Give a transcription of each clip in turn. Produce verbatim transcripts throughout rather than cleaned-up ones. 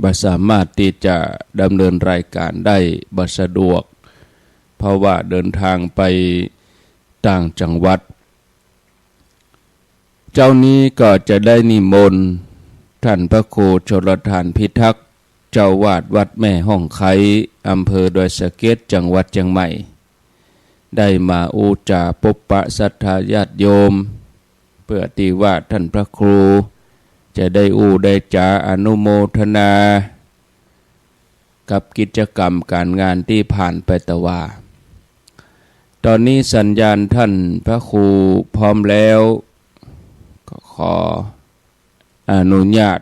บ่สามารถตี้จะดำเนินรายก๋านได้ บ่สะดวก เพราะว่าเดินทางไปต่างจังหวัด เจ๊านี้ก็จะได้นิมนต์ต้านพระครูชลธารพิทักษ์ เจ้าอาวาสวัดแม่ฮ่องไคร้ อำเภอดอยสะเก็ด จังหวัดเจียงใหม่ ได้มาอู้จ๋าปบปะศรัทธาญาติโยม เปื้อตี้ว่าต้านพระครูจะได้อู้ได้จ๋าอนุโมทนา กับกิจกรรมก๋านงานตี้ผ่านไปตะวา ต๋อนนี้สัญญาณต้านพระครูพร้อมแล้ว ก็ขออนุญาต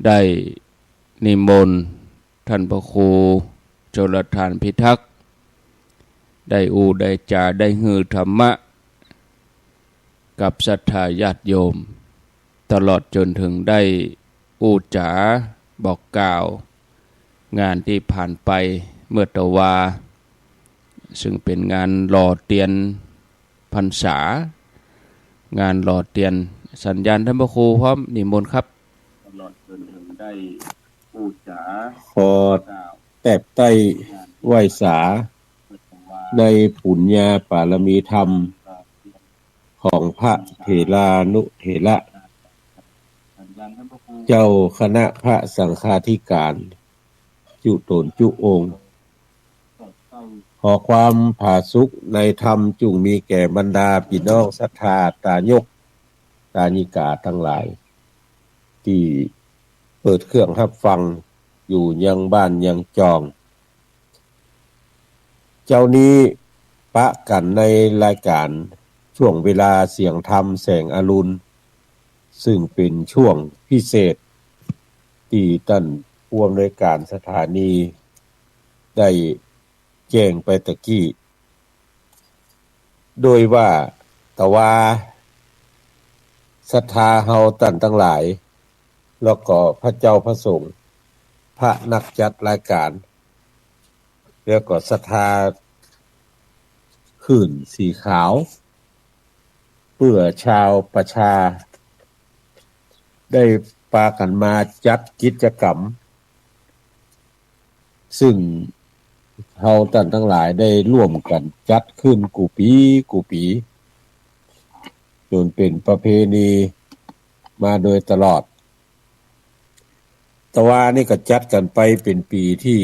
ได้นิมนต์ต้านพระครูชลธารพิทักษ์ ได้อู้ได้จ๋า ได้หื้อธรรมะ กับศรัทธาญาติโยม ตลอดจ๋นเถิงได้อู้จ๋าบอกกล่าว งานตี้ผ่านไปเมื่อตะวา ซึ่งเป๋นงานหล่อเตียนพรรษา งานหล่อเตียน สัญญาณต้านพระครูพร้อม นิมนต์ครับ ตลอดจ๋นเถิงได้อู้จ๋า ขอแตบใต้ไหว้สา ในปุญญาปารมีธรรม ของพระเถรานุเถระ เจ้าคณะพระสังฆาธิการ จุต๋นจุองค์ ขอความผาสุกในธรรมจุ่งมีแก่บรรดาปี้น้องศรัทธาตายกตายิกาตังหลาย ตี้เปิดเครื่องฮับฟังอยู่ยังบ้านยังจอง เจ๊านี้ปะกั๋นในรายก๋านช่วงเวลาเสียงธรรมแสงอรุณ ซึ่งเป๋นช่วงพิเศษ ตี้ต้านผู้อำนวยก๋านสถานีได้แจ้งไปตะกี้ โดยว่าตะวา ศรัทธาเฮาต้านตังหลาย แล้วก็พระเจ้าพระสงฆ์ พระนักจัดรายก๋าน แล้วก็ศรัทธาคลื่นสีขาว เปื้อชาวประชา ได้ปากั๋นมาจัดกิจกรรม ซึ่งเฮาต้านตังหลายได้ร่วมกั๋นจัดขึ้นกู้ปี๋กู้ปี๋ จ๋นเป๋นประเพณีมาโดยตลอด ตะวานี่ก็จัดกั๋นไปเป๋นปี๋ตี้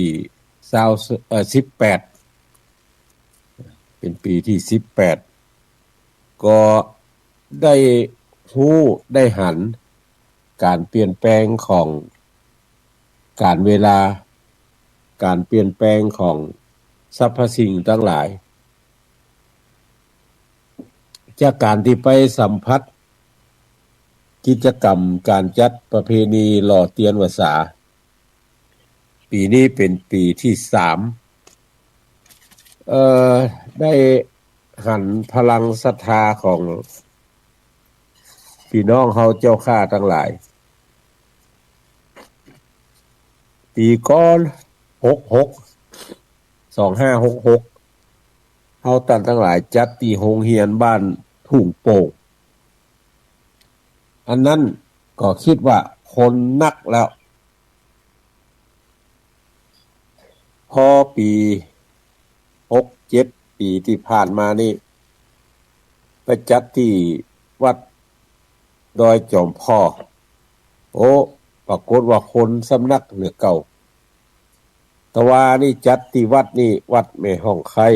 ซาว เอ่อ สิบแปด เป๋นปี๋ตี้สิบแปด ก็ได้ฮู้ได้หันก๋านเปลี่ยนแปลงของก๋าลเวลา ก๋านเปลี่ยนแปลงของสรรพสิ่งตังหลาย จากก๋านตี้ไปสัมผัสกิจกรรมก๋านจัดประเพณีหล่อเตียนวสา ปี๋นี้เป๋นปี๋ตี้สาม เอ่อ ได้หันพลังศรัทธาของปี้น้องเฮาเจ้าข้าตังหลาย ปี๋ก่อน หกหก สองห้าหกหก เฮาต้านตังหลายจัดตี้โฮงเฮียนบ้านทุ่งโป่ง อันนั้นก็กึ๊ดว่าคนนักแล้ว พอปี๋หกเจ็ด ปี๋ตี้ผ่านมานี่ ไปจัดตี้วัดดอยจ๋อมผ่อ โอ้ ปรากฏว่าคนซ้ำนักเหลือเก่า ตะวานี่จัดตี้วัดนี่ วัดแม่ฮ่องไคร้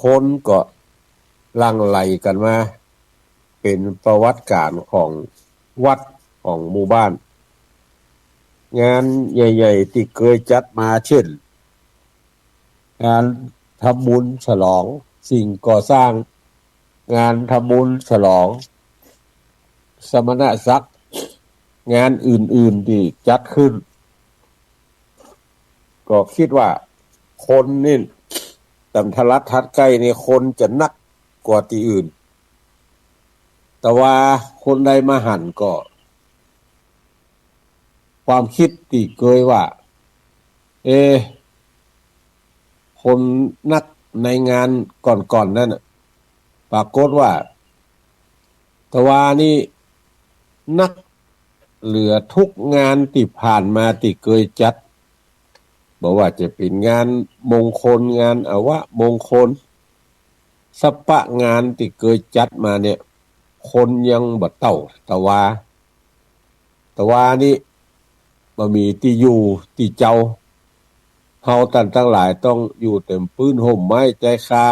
คนก็หลั่งไหลกั๋นมา เป๋นประวัติก๋าลของวัดของหมู่บ้าน งานใหญ่ๆ ตี้เกยจัดมา เจ้น งานทำบุญฉลองสิ่งก่อสร้าง งานทำบุญฉลองสมณศักดิ์ งานอื่นๆ ตี้จัดขึ้น ก็กึ๊ดว่าคนนี่ ต๋ามทะลัดทัดใก้นี่คนจะนักกว่าตี้อื่น ตะวาคนใดมาหันก็ ความกึ๊ดตี้เกยว่า เอ๊ะ คนนักในงานก่อนๆ นั้นน่ะ ปรากฏว่า ตะวานี่นัก เหลือกู้งานตี้ผ่านมาตี้เกยจัด บ่ว่าจะเป๋นงานมงคล งานอวมงคล สะปะงานตี้เกยจัดมาเนี่ย คนยังบ่เต้าตะวา ตะวานี้บ่มีตี้อยู่ตี้เจ้า เฮาต้านตังหลายต้องอยู่เต็มปื้นฮ่มไม้ใจ๊คา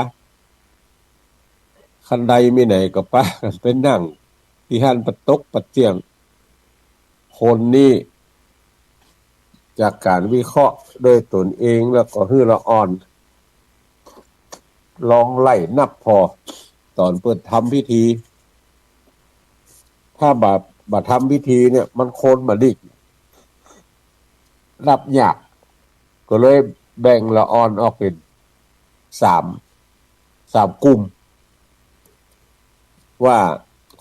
คันใดมีไหนก็ปะกั๋นไปนั่งตี้หั้นปะตกปะเตี้ยง คนนี้ จากก๋านวิเคราะห์โดยต๋นเองแล้วก็หื้อละอ่อน ลองไล่นับผ่อ ต๋อนเปิ้นทำพิธี ถ้าบ่า บ่าทำพิธีเนี่ย มันคนบ่าดิ้น นับยาก ก็เลยแบ่งละอ่อนออกเป๋นสาม สามกลุ่ม ว่า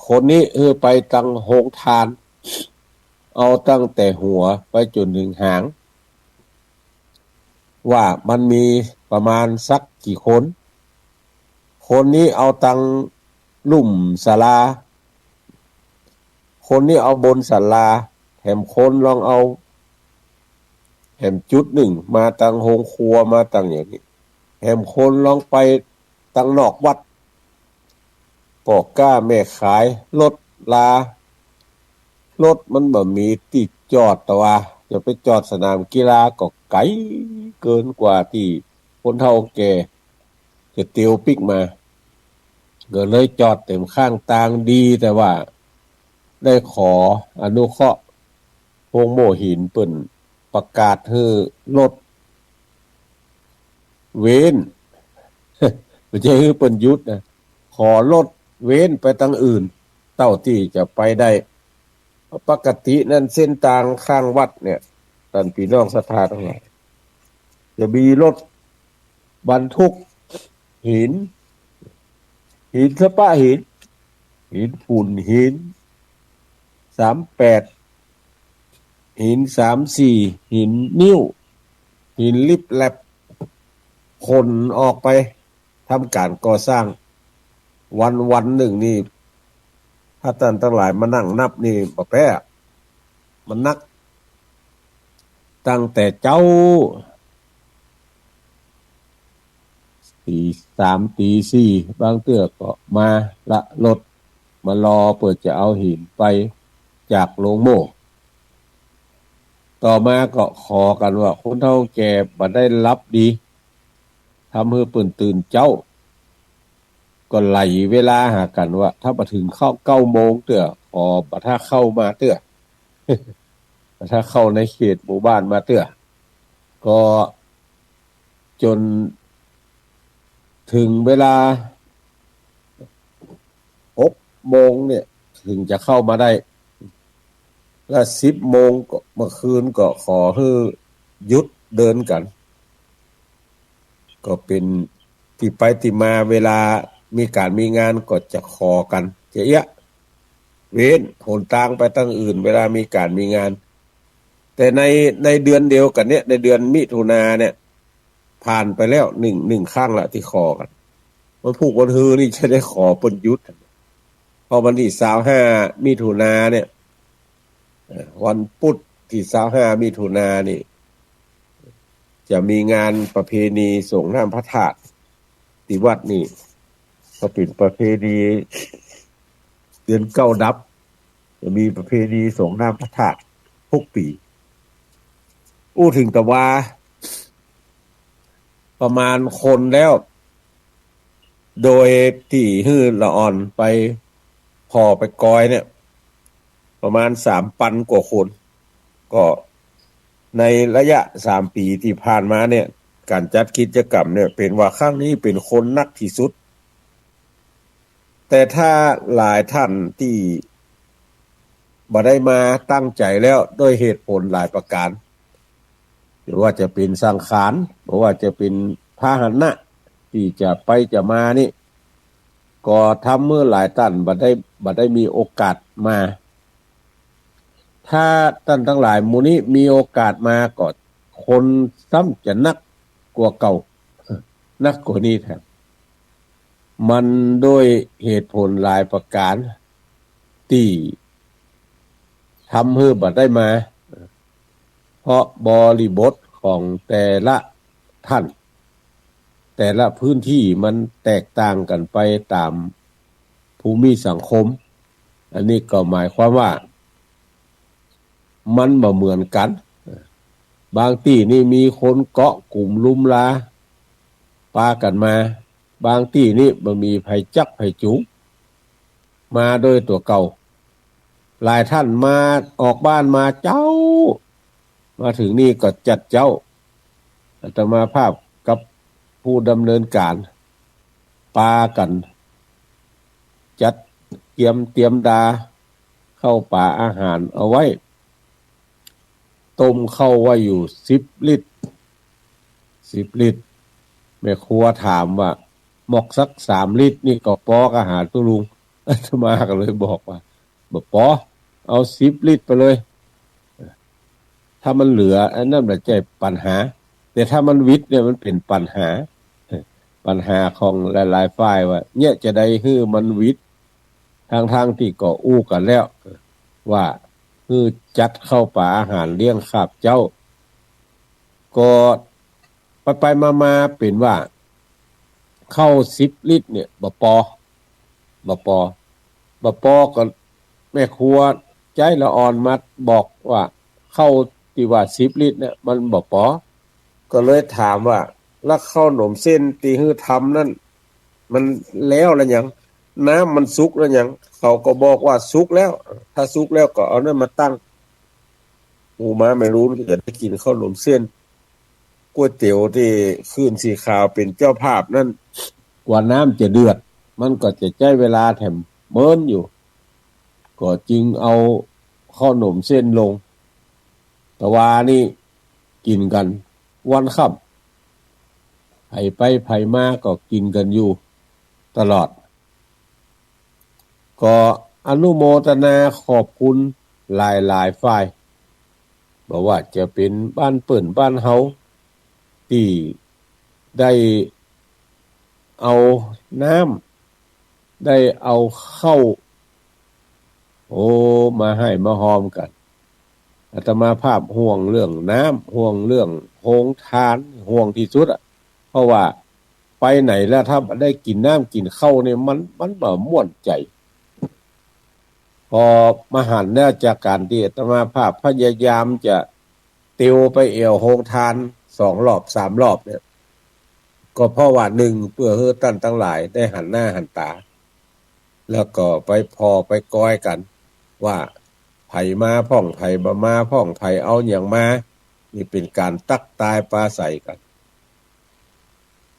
คนนี้หื้อไปตังโฮงตาน เอาตั้งแต่หัวไปจ๋นเถิงหาง ว่ามันมีประมาณสักกี่คน คนนี้เอาตังลุ่มศาลา คนนี้เอาบนศาลา แหมคนลองเอา แหมจุดนึ่งมาตังโฮงครัวมาตังอย่างนี้ แหมคนลองไปตังนอกวัด ป้อก๊าแม่ขาย รถลา รถมันบ่มีตี้จอด ตะวา จะไปจอดสนามกีฬาก็ไก๋เกินกว่าตี้คนเฒ่าแก่จะเตียวปิ๊กมา ก็เลยจอดเต็มข้างตาง ดีแต่ว่าได้ขออนุเคราะห์ โฮงโม่หินเปิ้นประกาศหื้อรถเว้น บ่ใจ้หื้อเปิ้นหยุดนะ ขอรถเว้นไปตังอื่น เต้าตี้จะไปได้ ปกตินั้นเส้นตางข้างวัดเนี่ย ต้านปี้น้องศรัทธาตังหลาย จะมีรถบรรทุกหิน หินสะปะหิน หินฝุ่น หินสามแปด หินสามสี่ หินนิ้ว หินลิบแลบ ขนออกไปทำก๋านก่อสร้าง วันๆนึ่งนี่ ถ้าต้านตังหลายมานั่งนับนี่บ่แป๊ มันนัก ตั้งแต่เจ๊า ตี๋สาม ตี๋สี่ บางเตื้อก็มาละรถ มารอเปื้อจะเอาหินไปจากโฮงโม่ ต่อมาก็ขอกั๋นว่าคนเฒ่าแก่บ่ได้หลับดี ทำหื้อเปิ้นตื่นเจ๊า ก็ไล่เวลาหากั๋นว่า ถ้าบ่เถิงเข้าเก้าโมงเตื้อ ขอบ่ถ้าเข้ามาเตื้อ บ่ถ้าเข้าในเขตหมู่บ้านมาเตื้อ ก็จ๋นเถิงเวลาหกโมงเนี่ย เถิงจะเข้ามาได้ แล้วสิบโมงก็ เมื่อคืนก็ขอหื้อหยุดเดินกั๋น ก็เป๋นตี้ไปตี้มา เวลามีก๋านมีงานก็จะขอกั๋น จะเอี้ยะ เว้นหนตางไปตังอื่น เวลามีก๋านมีงาน แต่ใน ในเดือนเดียวกั๋นเนี่ย ในเดือนมิถุนาเนี่ย ผ่านไปแล้วนึ่ง นึ่งครั้งละตี้ขอกั๋น วันพูกวันฮือนี่จะได้ขอเปิ้นหยุด เพราะวันตี้ซาวห้ามิถุนาเนี่ย เอ่อ วันพุธตี้ซาวห้ามิถุนานี่ จะมีงานประเพณีสรงน้ำพระธาตุตี้วัดนี่ ก็เป๋นประเพณีเดือนเก้าดับ จะมีประเพณีสรงน้ำพระธาตุกู้ปี๋ อู้เถิงตะวา ประมาณคนแล้ว โดยตี้หื้อละอ่อนไปผ่อไปกอยเนี่ย ประมาณสามปันกว่าคน ก็ในระยะสามปี๋ตี้ผ่านมาเนี่ย ก๋านจัดกิจกรรมเนี่ย เป๋นว่าครั้งนี้เป๋นคนนักตี้สุด แต่ถ้าหลายต้านตี้บ่ได้มาตั้งใจ๋แล้ว ด้วยเหตุผลหลายประก๋าน บ่ว่าจะเป๋นสังขาร บ่ว่าจะเป๋นพาหนะตี้จะไปจะมานี่ ก็ทำหื้อหลายต้านบ่ได้ บ่ได้มีโอกาสมา ถ้าต้านตังหลายหมู่นี้มีโอกาสมาก็ คนซ้ำจะนักกว่าเก่า นักกว่านี้แถม มันด้วยเหตุผลหลายประก๋าน ตี้ ทำหื้อบ่ได้มา เพราะบริบทของแต่ละท่าน แต่ละพื้นที่มันแตกต่างกั๋นไปต๋ามภูมิสังคม อันนี้ก็หมายความว่า มันบ่เหมือนกั๋น บางตี้นี่มีคนเกาะกลุ่มลุมลา ปากั๋นมา บางตี้นี่บ่มีใผจั๊กใผจู๋ มาโดยตั๋วเก่า หลายท่านมาออกบ้านมาเจ๊า มาเถิงนี่ก็จัดเจ๊า อาตมาภาพกับผู้ดำเนินก๋าน ปากั๋น จัดเกียมเตียมดา ข้าวป๋าอาหารเอาไว้ ต้มข้าวไว้อยู่สิบลิตร สิบลิตร แม่ครัวถามว่า หมอกสักสามลิตรนี่ก็ปอก่าหาตุ๊ลุง อาตมาก็เลยบอกว่า บ่ปอ เอาสิบลิตรไปเลย ถ้ามันเหลือ อันนั้นบ่ใจ้ปัญหา แต่ถ้ามันหวิดเนี่ยมันเป๋นปัญหา ปัญหาของหลายๆ ฝ่ายว่า เนี่ยจะใดหื้อมันหวิด ทั้งๆ ตี้ก็อู้กั๋นแล้ว ว่าหื้อจัดข้าวป๋าอาหารเลี้ยงข้าพเจ้า ก็ไปๆ มาๆ เป๋นว่า ข้าวสิบลิตรเนี่ย บ่ปอ บ่ปอ บ่ปอก็แม่ครัวใจ๊ละอ่อนมาบอกว่า ข้าวตี้ว่าสิบลิตรเนี่ย มันบ่ปอ ก็เลยถามว่า แล้วข้าวหนมเส้นตี้หื้อทำนั้น มันแล้วละยัง น้ำมันสุกแล้วยัง เขาก็บอกว่าสุกแล้ว ถ้าสุกแล้วก็เอานั้นมาตั้ง หมู่ม้าแม่ลูนก็จะได้กิ๋นข้าวหนมเส้น ก๋วยเตี๋ยวตี้คืนสีขาวเป๋นเจ้าภาพนั้น กว่าน้ำจะเดือด มันก็จะใจ๊เวลาแถมเมินอยู่ ก็จึงเอาข้าวหนมเส้นลง ตะวานี่กิ๋นกั๋นวันค่ำ ใผไปใผมาก็กิ๋นกั๋นอยู่ตลอด ก็อนุโมทนาขอบคุณหลายๆ ฝ่าย บ่ว่าจะเป๋นบ้านเปิ้นบ้านเฮา ตี้ได้เอาน้ำ ได้เอาข้าว โอ้ มาให้มาฮอมกั๋น อาตมาภาพห่วงเรื่องน้ำ ห่วงเรื่องโฮงทาน ห่วงตี้สุดอะ เพราะว่าไปไหนแล้วถ้าได้กิ๋นน้ำกิ๋นข้าวเนี่ย มัน มันบ่ม่วนใจ๋ ปอมาหันแล้วจากก๋านตี้อาตมาภาพพยายามจะเตียวไปแอ่วโฮงทานสองรอบสามรอบเนี่ย ก็เพราะว่านึ่งเปื้อหื้อต้านตังหลายได้หันหน้าหันต๋า แล้วก็ไปผ่อไปกอยกั๋น ว่าใผมาพ่องใผบ่มาพ่อง ใผเอาหยังมา นี่เป๋นก๋านตั๊กตายปราศรัยกั๋น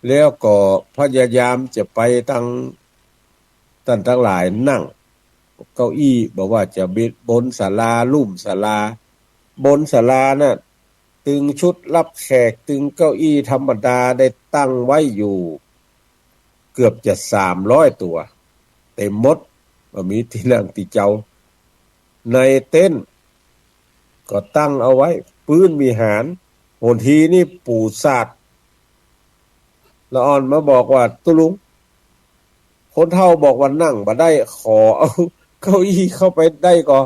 แล้วก็พยายามจะไปตัง ต้านตังหลายนั่งเก้าอี้ บ่ว่าจะบนศาลา ลุ่มศาลา บนศาลาน่ะ ตึงชุดรับแขก ตึงเก้าอี้ธรรมดาได้ตั้งไว้อยู่ เกือบจะสามร้อยตั๋ว เต๋มหมด บ่มีตี้นั่งตี้เจ้า ในเต็นท์ก็ตั้งเอาไว้ ปื๊นวิหาร หนทีนี่ปู่สาดละอ่อนมาบอกว่า ตุ๊ลุง คนเฒ่าบอกว่านั่งบ่ได้ ขอเอาเก้าอี้เข้าไปได้ก่อ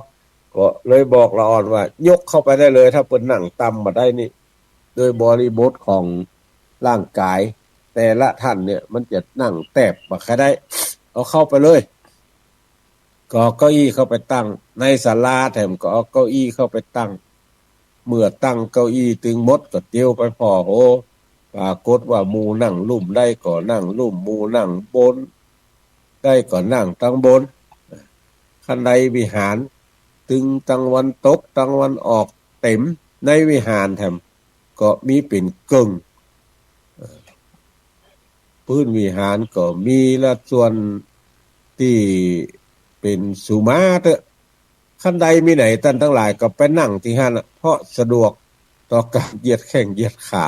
ก็เลยบอกละอ่อนว่า ยกเข้าไปได้เลย ถ้าเปิ้นนั่งต่ำบ่ได้นี่ โดยบริบทของร่างก๋ายแต่ละท่านเนี่ย มันจะนั่งแตบบ่ค่อยได้ เอาเข้าไปเลย ก็เอาเก้าอี้เข้าไปตั้ง ในศาลาแถมก็เอาเก้าอี้เข้าไปตั้ง เมื่อตั้งเก้าอี้ตึงหมดก็เตียวไปผ่อ โห ปรากฏว่าหมู่นั่งลุ่มได้ก็นั่งลุ่ม หมู่นั่งบนได้ก็นั่งตังบน คันใดวิหารตึงตังวันตกตังวันออกเต๋ม ในวิหารแถมก็มีเป๋นเกิ่ง ปื๊นวิหารก็มีละ ส่วนตี้เป๋นสุมาเต๊อะ คันใดมีไหนต้านตังหลายก็ไปนั่งตี้หั้นน่ะ เพราะสะดวกต่อก๋านเหยียดแข้งเหยียดขา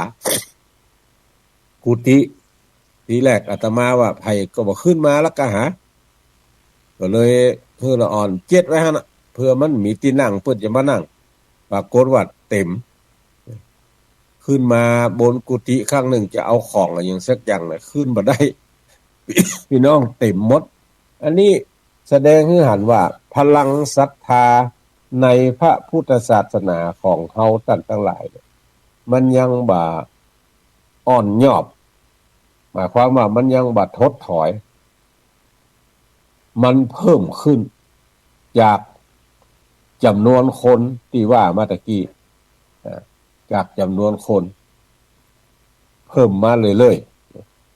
กุฏิ ทีแรกอาตมาว่าใผก็บ่ขึ้นมาละก่าหา ก็เลยหื้อละอ่อนเจ็ดไว้หั้นน่ะ เผื่อมันมีตี้นั่งเปิ้นจะมานั่ง ปรากฏว่าเต๋ม ขึ้นมาบนกุฏิครั้งนึ่งจะเอาของอะหยังสักอย่างน่ะ ขึ้นบ่ได้ ปี้น้องเต๋มหมด อันนี้แสดงหื้อหันว่าพลังศรัทธา ในพระพุทธศาสนาของเฮาต้านตังหลายเนี่ย มันยังบ่อ่อนยอบ หมายความว่ามันยังบ่ถดถอย มันเพิ่มขึ้นจากจ๋ำนวนคนตี้ว่ามาตะกี้ อ่า จากจ๋ำนวนคน เพิ่มมาเรื่อย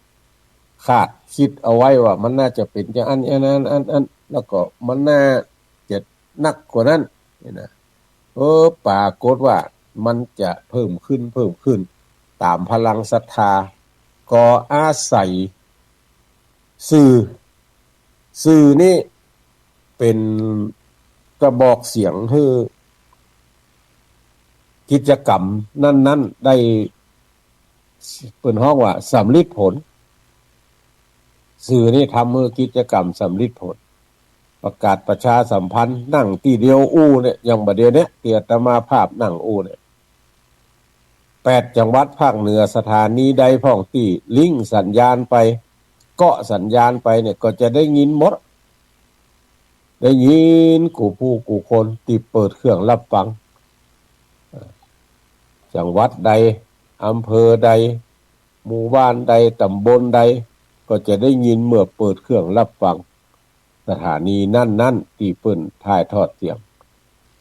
ๆ คาดกึ๊ดเอาไว้ว่ามันน่าจะเป๋นจะอั้น อันนั้น อัน อัน แล้วก็มันน่าจะนักกว่านั้น นี่นะ เออ ปรากฏว่ามันจะเพิ่มขึ้น เพิ่มขึ้น ต๋ามพลังศรัทธา ก็อาศัยสื่อ สื่อนี้เป๋นกระบอกเสียงหื้อกิจกรรมนั้นๆ ได้ เปิ้นฮ้องว่าสำเร็จผล สื่อนี้ทำหื้อกิจกรรมสำเร็จผล ประกาศประชาสัมพันธ์ นั่งตี้เดียวอู้เนี่ย อย่างบ่าเดี่ยวเนี้ย ตี้อาตมาภาพนั่งอู้เนี่ย แปดจังหวัดภาคเหนือ สถานีใดพ่องตี้ลิงก์สัญญาณไป เกาะสัญญาณไปเนี่ย ก็จะได้ยินหมด ได้ยินกู้ผู้กู้คนตี้เปิดเครื่องรับฟัง จังหวัดใด อำเภอใด หมู่บ้านใด ต๋ำบลใด ก็จะได้ยินเมื่อเปิดเครื่องรับฟัง สถานีนั้นๆ ตี้เปิ้นถ่ายทอดเสียง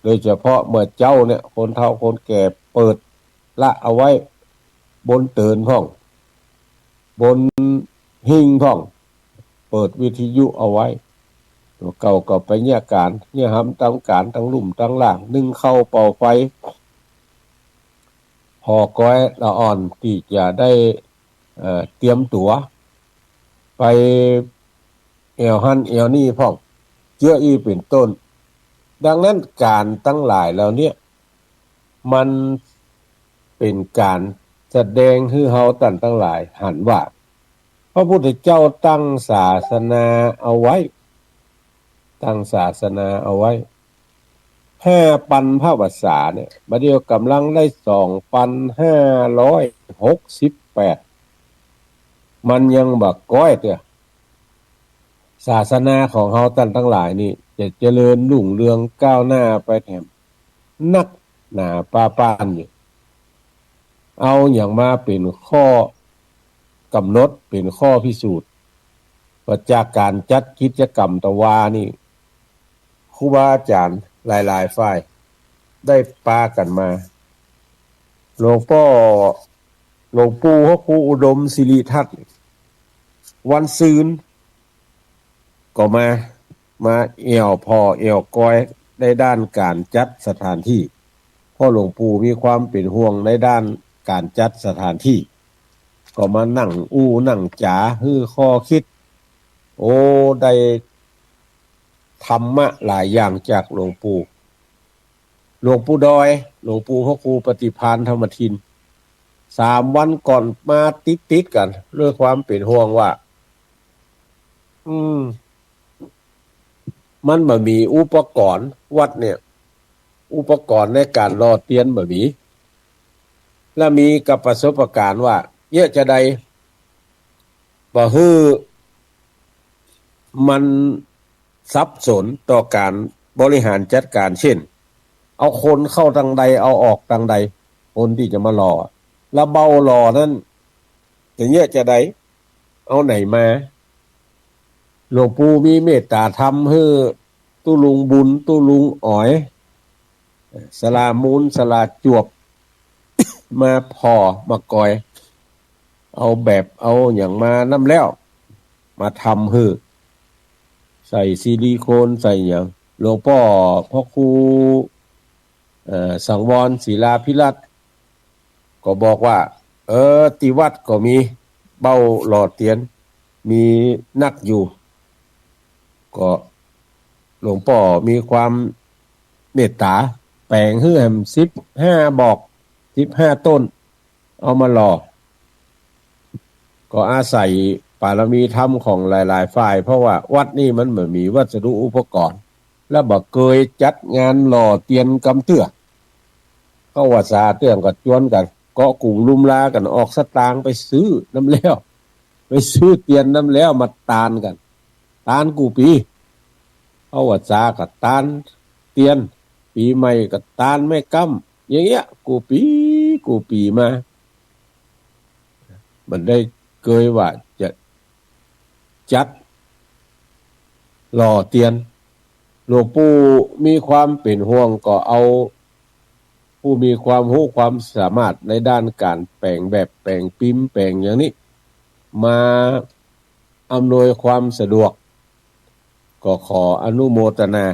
โดยเฉพาะเมื่อเจ๊าเนี่ย คนเฒ่าคนแก่เปิดละเอาไว้ บนเตินพ่อง บนหิ้งพ่อง เปิดวิทยุเอาไว้ ตั๋วเก่าก็ไปเยียะก๋าน เยียะหำต๋ามก๋าน ตังลุ่มตังล่าง นึ่งข้าวเป่าไฟ ผ่อกอยละอ่อนตี้จะได้ เอ่อ เตรียมตั๋ว ไปแอ่วหั้นแอ่วนี่พ่อง เจื้ออี้เป๋นต้น ดังนั้นก๋านตังหลายเหล่าเนี้ย มันเป๋นก๋านแสดงหื้อเฮาต้านตังหลายหันว่า พระพุทธเจ้าตั้งศาสนาเอาไว้ ตั้งศาสนาเอาไว้ ห้าปันพรรษาเนี่ย บ่าเดี่ยวก่ำลังได้สองปันห้าร้อยหกสิบแปด มันยังบ่ก้อยเตื้อ ศาสนาของเฮาต้านตังหลายนี่ จะเจริญรุ่งเรืองก้าวหน้าไปแถม นักหนาปาปานอยู่ เอาหยังมาเป๋นข้อกำหนด เป๋นข้อพิสูจน์ ว่าจากก๋านจัดกิจกรรมตะวานี่ ครูบาอาจ๋ารย์หลายๆ ฝ่ายได้ปากั๋นมา หลวงป้อ หลวงปู่พระครูอุดมสิริทัตน์ วันซืนก็มา มาแอ่วผ่อแอ่วกอยในด้านก๋านจัดสถานตี้ เพราะหลวงปู่มีความเป๋นห่วงในด้านก๋านจัดสถานตี้ ก็มานั่งอู้นั่งจ๋าหื้อข้อคิด โอ้ ได้ธรรมะหลายอย่างจากหลวงปู่ หลวงปู่ดอย หลวงปู่พระครูปฏิภาณธรรมทิน สามวันก่อนมาติดๆ กั๋น ด้วยความเป๋นห่วงว่า อืม มันบ่มีอุปกรณ์วัดเนี่ย อุปกรณ์ในก๋านหล่อเตียนบ่มี และมีกับประสบก๋ารณ์ว่า เยียะจาใด บ่หื้อมันสับสนต่อก๋านบริหารจัดก๋าน เจ้น เอาคนเข้าตางใด เอาออกตางใด คนตี้จะมาหล่อ และเบ้าหล่อนั้น จะเยียะจาใด เอาไหนมา หลวงปู่มีเมตต๋าธรรมหื้อตุ๊ลุงบุญ ตุ๊ลุงอ๋อย สลามูล สลาจวบ มาผ่อมากอย เอาแบบเอาหยังมานำแล้ว มาทำหื้อ ใส่ซิลิโคน ใส่หยัง หลวงป้อพระครู เอ่อ สังวรศิลาภิรัตน์ ก็บอกว่า เออ ตี้วัดก็มีเบ้าหล่อเตียน มีนักอยู่ ก็หลวงป้อมีความเมตต๋า แป๋งหื้อแหมสิบห้าบอก สิบห้าต้น เอามาหล่อ ก็อาศัยปารมีธรรมของหลายๆ ฝ่าย เพราะว่าวัดนี่มันบ่มีวัสดุอุปกรณ์ และบ่เกยจัดงานหล่อเตียนกำเตื้อ เข้าพรรษาเตื้องก็จวนกั๋น เกาะกุ่มลุมลากั๋น ออกสตางค์ไปซื้อนำแล้ว ไปซื้อเตียนนำแล้วมาตานกั๋น ตานกู้ปี๋ เข้าพรรษาก็ตานเตียน ปี๋ใหม่ก็ตานแม่ก๊ำ อย่างเงี้ย กู้ปี๋ กู้ปี๋มา บ่ได้เกยว่าจะจัดหล่อเตียน หลวงปู่มีความเป๋นห่วงก็เอาผู้มีความฮู้ความสามารถในด้านก๋านแป๋งแบบ แป๋งปิ๊ม แป๋งอย่างนี้ มาอำนวยความสะดวก ก็ขออนุโมตนา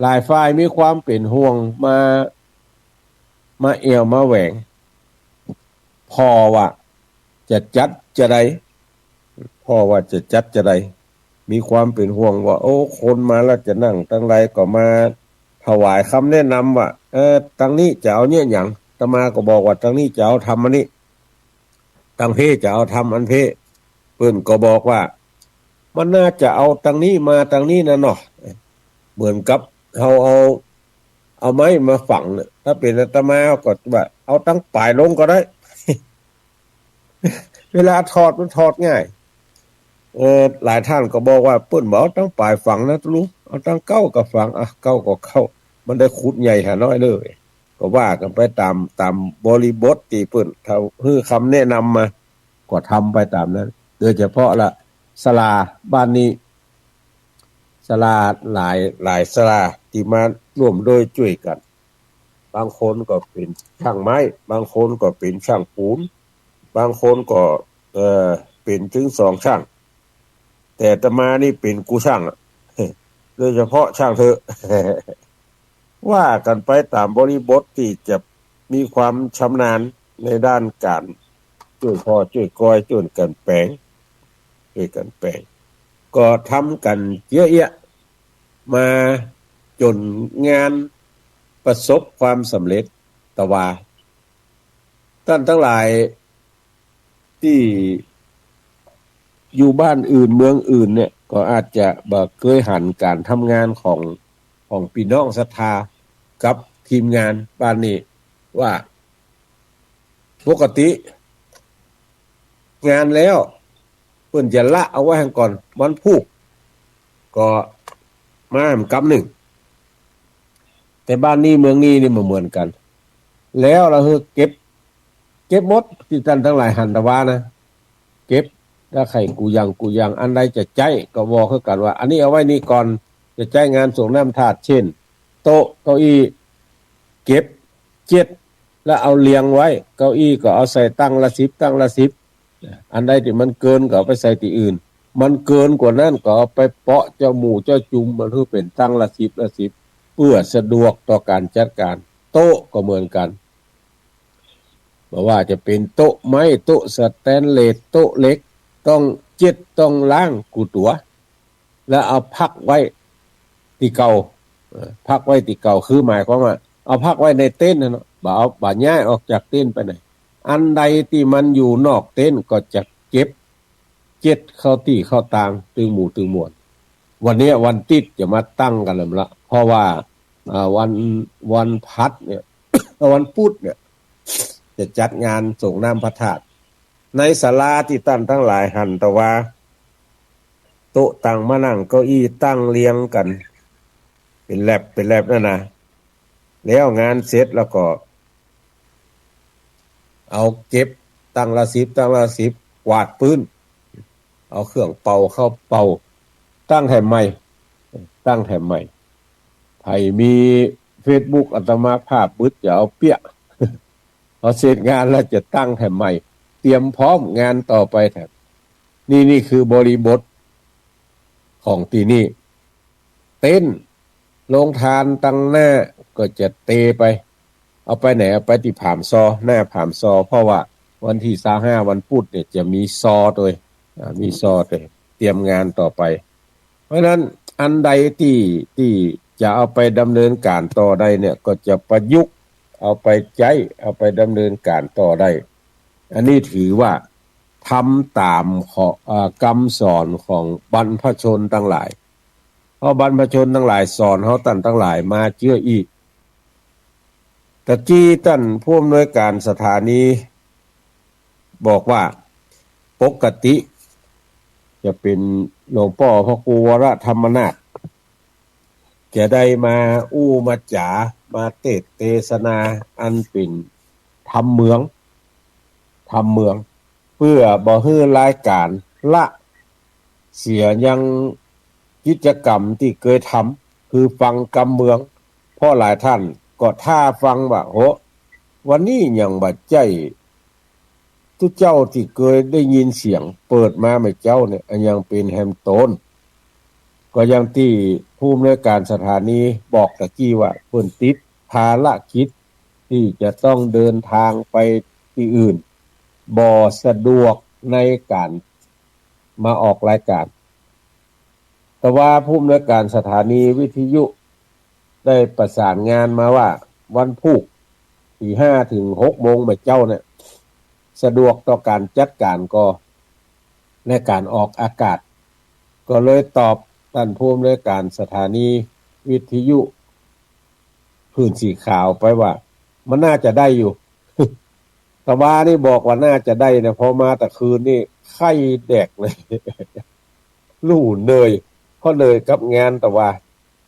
หลายฝ่ายมีความเป๋นห่วงมา มาแอ่วมาแหวง ผ่อว่าจะจัดจาใด ผ่อว่าจะจัดจาใด มีความเป๋นห่วงว่า โอ้ คนมาแล้วจะนั่งตังใด ก็มาถวายกำแนะนำว่า เออ ตังนี้จะเอาเยียะหยัง อาตมาก็บอกว่า ตังนี้จะเอาธรรมอันนี้ ตังเพจะเอาธรรมอันเพ เปิ้นก็บอกว่า มันน่าจะเอาตังนี้มาตังนี้นะเนาะ เหมือนกับเฮาเอา เอาไม้มาฝังเนี่ย ถ้าเป๋นอาตมาก็ว่า เอาตังป๋ายลงก็ได้ เวลาถอดมันถอดง่าย เออ หลายต้านก็บอกว่า เปิ้นบ่เอาตังป๋ายฝังนะลุง เอาตังเก๊าก็ฝัง อ่ะ เก๊าก็เก๊า มันได้ขุดใหญ่หาน้อยเลย ก็ว่ากั๋นไปต๋าม ต๋ามบริบทตี้เปิ้น ถ้าหื้อคำแนะนำมา ก็ทำไปต๋ามนั้น โดยเฉพาะละศาลาบ้านนี้ ศาลาหลาย หลายศาลาตี้มาร่วมด้วยจ้วยกั๋น บางคนก็เป๋นจ้างไม้ บางคนก็เป๋นจ้างปูน บางคนก็ เอ่อ เป๋นเถิงสองจ้าง แต่อาตมานี่เป๋นกู้จ้างอะ โดยเฉพาะจ้างเถอะ ว่ากั๋นไปต๋ามบริบทตี้จะมีความชำนาญในด้านก๋านจ้วยผ่อจ้วยกอย จ้วยกั๋นแป๋ง จ้วยกั๋นแป๋ง ก็ทำกั๋นเจื้อเอี้ยะมาจ๋นงานประสบความสำเร็จ แต่ว่าต้านตังหลายตี้อยู่บ้านอื่นเมืองอื่นเนี่ย ก็อาจจะบ่เกยหันก๋านทำงานของ ของปี้น้องศรัทธากับทีมงานบ้านนี้ ว่าปกติงานแล้วเปิ้นจะละเอาไว้หั้นก่อน วันพูกก็มาแหมกำนึ่ง แต่บ้านนี้เมืองนี้นี่บ่เหมือนกั๋น แล้วละหื้อเก็บ เก็บหมดตี้ต้านตังหลายหันตะวานะ เก็บ แล้วใค่กู้อย่างกู้อย่าง อันใดจะใจ๊ก็บอกหื้อกั๋นว่า อันนี้เอาไว้นี่ก่อน จะใจ๊งานสรงน้ำธาตุ เจ้น โต๊ะ เก้าอี้ เก็บ เจ็ด แล้วเอาเรียงไว้ เก้าอี้ก็เอาใส่ตั้งละสิบ ตั้งละสิบ อันใดตี้มันเกินก็เอาไปใส่ตี้อื่น มันเกินกว่านั้นก็เอาไปเปาะเจ้าหมู่เจ้าจุม มันหื้อเป๋นตั้งละสิบ ละสิบ เพื่อสะดวกต่อก๋านจัดก๋าน โต๊ะก็เหมือนกั๋น บ่ว่าจะเป๋นโต๊ะไม้ โต๊ะสแตนเลส โต๊ะเหล็ก ต้องเจ็ด ต้องล้างกู้ตั๋ว แล้วเอาพักไว้ตี้เก่า เอ่อ พักไว้ตี้เก่า คือหมายความว่า เอาพักไว้ในเต็นท์หั้นเนาะ บ่เอา บ่ย้ายออกจากเต็นท์ไปไหน อันใดตี้มันอยู่นอกเต็นท์ก็จะเก็บ เจ็ด เข้าตี้เข้าตาง ตึงหมู่ตึงมวล วันเนี้ยวันติ๊ดจะมาตั้งกั๋นแล้วละ เพราะว่า อ่า วัน วันพัดเนี่ย วันปุธเนี่ย จะจัดงานสรงน้ำพระธาตุ ในศาลาตี้ต้านตังหลายหันตะวา โต๊ะตังมานั่ง เก้าอี้ตั้งเรียงกั๋น เป๋นแล็บ เป๋นแล็บนั่นนะ แล้วงานเสร็จแล้วก็ เอาเก็บตั้งละสิบ ตั้งละสิบ กวาดปื๊น เอาเครื่องเป่าเข้าเป่า ตั้งแถมใหม่ ตั้งแถมใหม่ ใผมีเฟซบุ๊ก อาตมาภาพบึด จะเอาเปี้ย พอเสร็จงานแล้วจะตั้งแถมใหม่ เตรียมพร้อมงานต่อไปแถม นี่ นี่คือบริบทของตี้นี่ เต็นท์โรงทานตังหน้าก็จะเตไป เอาไปไหน เอาไปตี้ผามซอ หน้าผามซอ เพราะว่าวันตี้ซาวห้า วันปุธเนี่ยจะมีซอตวย อ่า มีซอตวย เตรียมงานต่อไป เพราะฉะนั้นอันใดตี้ ตี้จะเอาไปดำเนินก๋านต่อได้เนี่ย ก็จะประยุกต์เอาไปใจ๊ เอาไปดำเนินก๋านต่อได้ อันนี้ถือว่าทำต๋ามข้อ เอ่อ กำสอนของบรรพชนตังหลาย เพราะบรรพชนตังหลายสอนเฮาต้านตังหลายมาเจื้ออี้ ตะกี้ต้านผู้อำนวยก๋านสถานีบอกว่า ปกติจะเป๋นหลวงป้อพระครูวรธรรมนาถ จะได้มาอู้มาจ๋า มาเตสน์เตสนาอันเป๋นธรรมเมือง ธรรมเมือง เปื้อบ่หื้อรายก๋านละเสียยังกิจกรรมตี้เกยทำ คือฟังกำเมือง เพราะหลายต้านก็ท่าฟังว่า โห วันนี้ยังบ่ใจ้ ตุ๊เจ้าตี้เกยได้ยินเสียงเปิดมาเมื่อเจ๊าเนี่ย อันยังเป๋นแฮมโตน ก็อย่างตี้ผู้อำนวยก๋านสถานีบอกตะกี้ว่า เปิ้นติดภารกิจตี้จะต้องเดินทางไปตี้อื่น บ่สะดวกในก๋านมาออกรายก๋าน แต่ว่าผู้อำนวยก๋านสถานีวิทยุได้ประสานงานมาว่า วันพูก ตีห้าเถิงหกโมงเมื่อเจ๊าเนี่ย สะดวกต่อก๋านจัดก๋านก่อ ในก๋านออกอากาศ ก็เลยตอบต้านผู้อำนวยก๋านสถานีวิทยุผืนสีขาวไปว่า มันน่าจะได้อยู่ ตะวานี่บอกว่าน่าจะได้นะ พอมาตะคืนนี่ไข้แดกเลย ลู่เนย ก็เลยกลับงานตะวา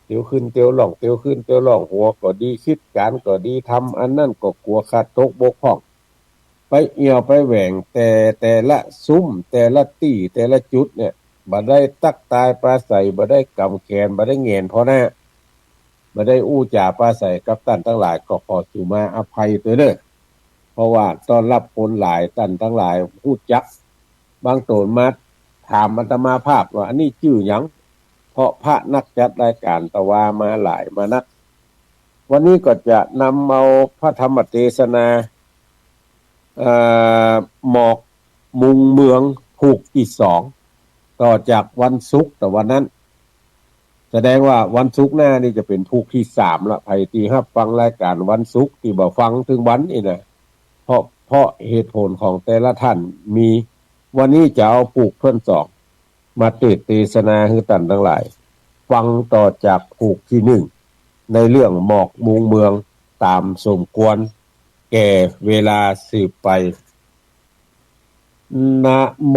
เตียวขึ้นเตียวล่อง เตียวขึ้นเตียวล่อง หัวก็ดี กึ๊ดก๋านก็ดี ทำอันนั้นก็กั๋วขาดตกบกพร่อง ไปเอี่ยวไปแหว่ง แต่แต่ละสุม แต่ละตี้ แต่ละจุดเนี่ย บ่ได้ตั๊กตายปราศรัย บ่ได้ก๋ำแขน บ่ได้แหงนผ่อหน้า บ่ได้อู้จ๋าปราศรัยกับต้านตังหลาย ก็ขอสุมาอภัยตวยเน่อ เพราะว่าต้อนฮับคนหลาย ต้านตังหลายฮู้จัก บางต๋นมาถามอาตมาภาพว่า อันนี้จื้อหยัง เพราะพระนักจัดรายก๋านตะวามาหลายมานัก วันนี้ก็จะนำเอาพระธรรมเตสนา เอ่อ หมอกมุงเมืองผูกตี้สอง ต่อจากวันศุกร์ตะวานั้น แสดงว่าวันศุกร์หน้านี่จะเป๋นผูกตี้สามละ ใผตี้ฮับฟังรายก๋านวันศุกร์ตี้บ่ฟังเถิงวันอี้นะ เพราะ เพราะเหตุผลของแต่ละต้านมี วันนี้จะเอาผูกเปิ้นสอง มาเตสน์เตสนาหื้อต้านตังหลาย ฟังต่อจากผูกตี้หนึ่ง ในเรื่องหมอกมุงเมืองต๋ามสมควรแก่เวลาสืบไป นะโม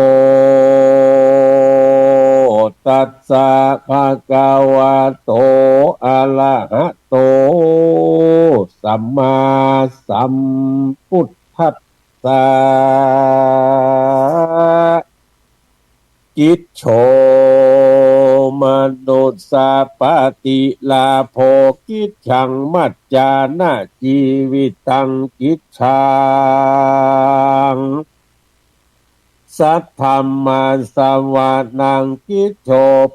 ตัสสะ ภะคะวะโต อะระหะโต สัมมาสัมพุทธัสสะ กิจโฉ มนุสสะปะติลาโภ กิจฉัง มัจจานะ จีวิตัง กิจฉัง สัทธัมมัสสะวะนัง กิจโฉ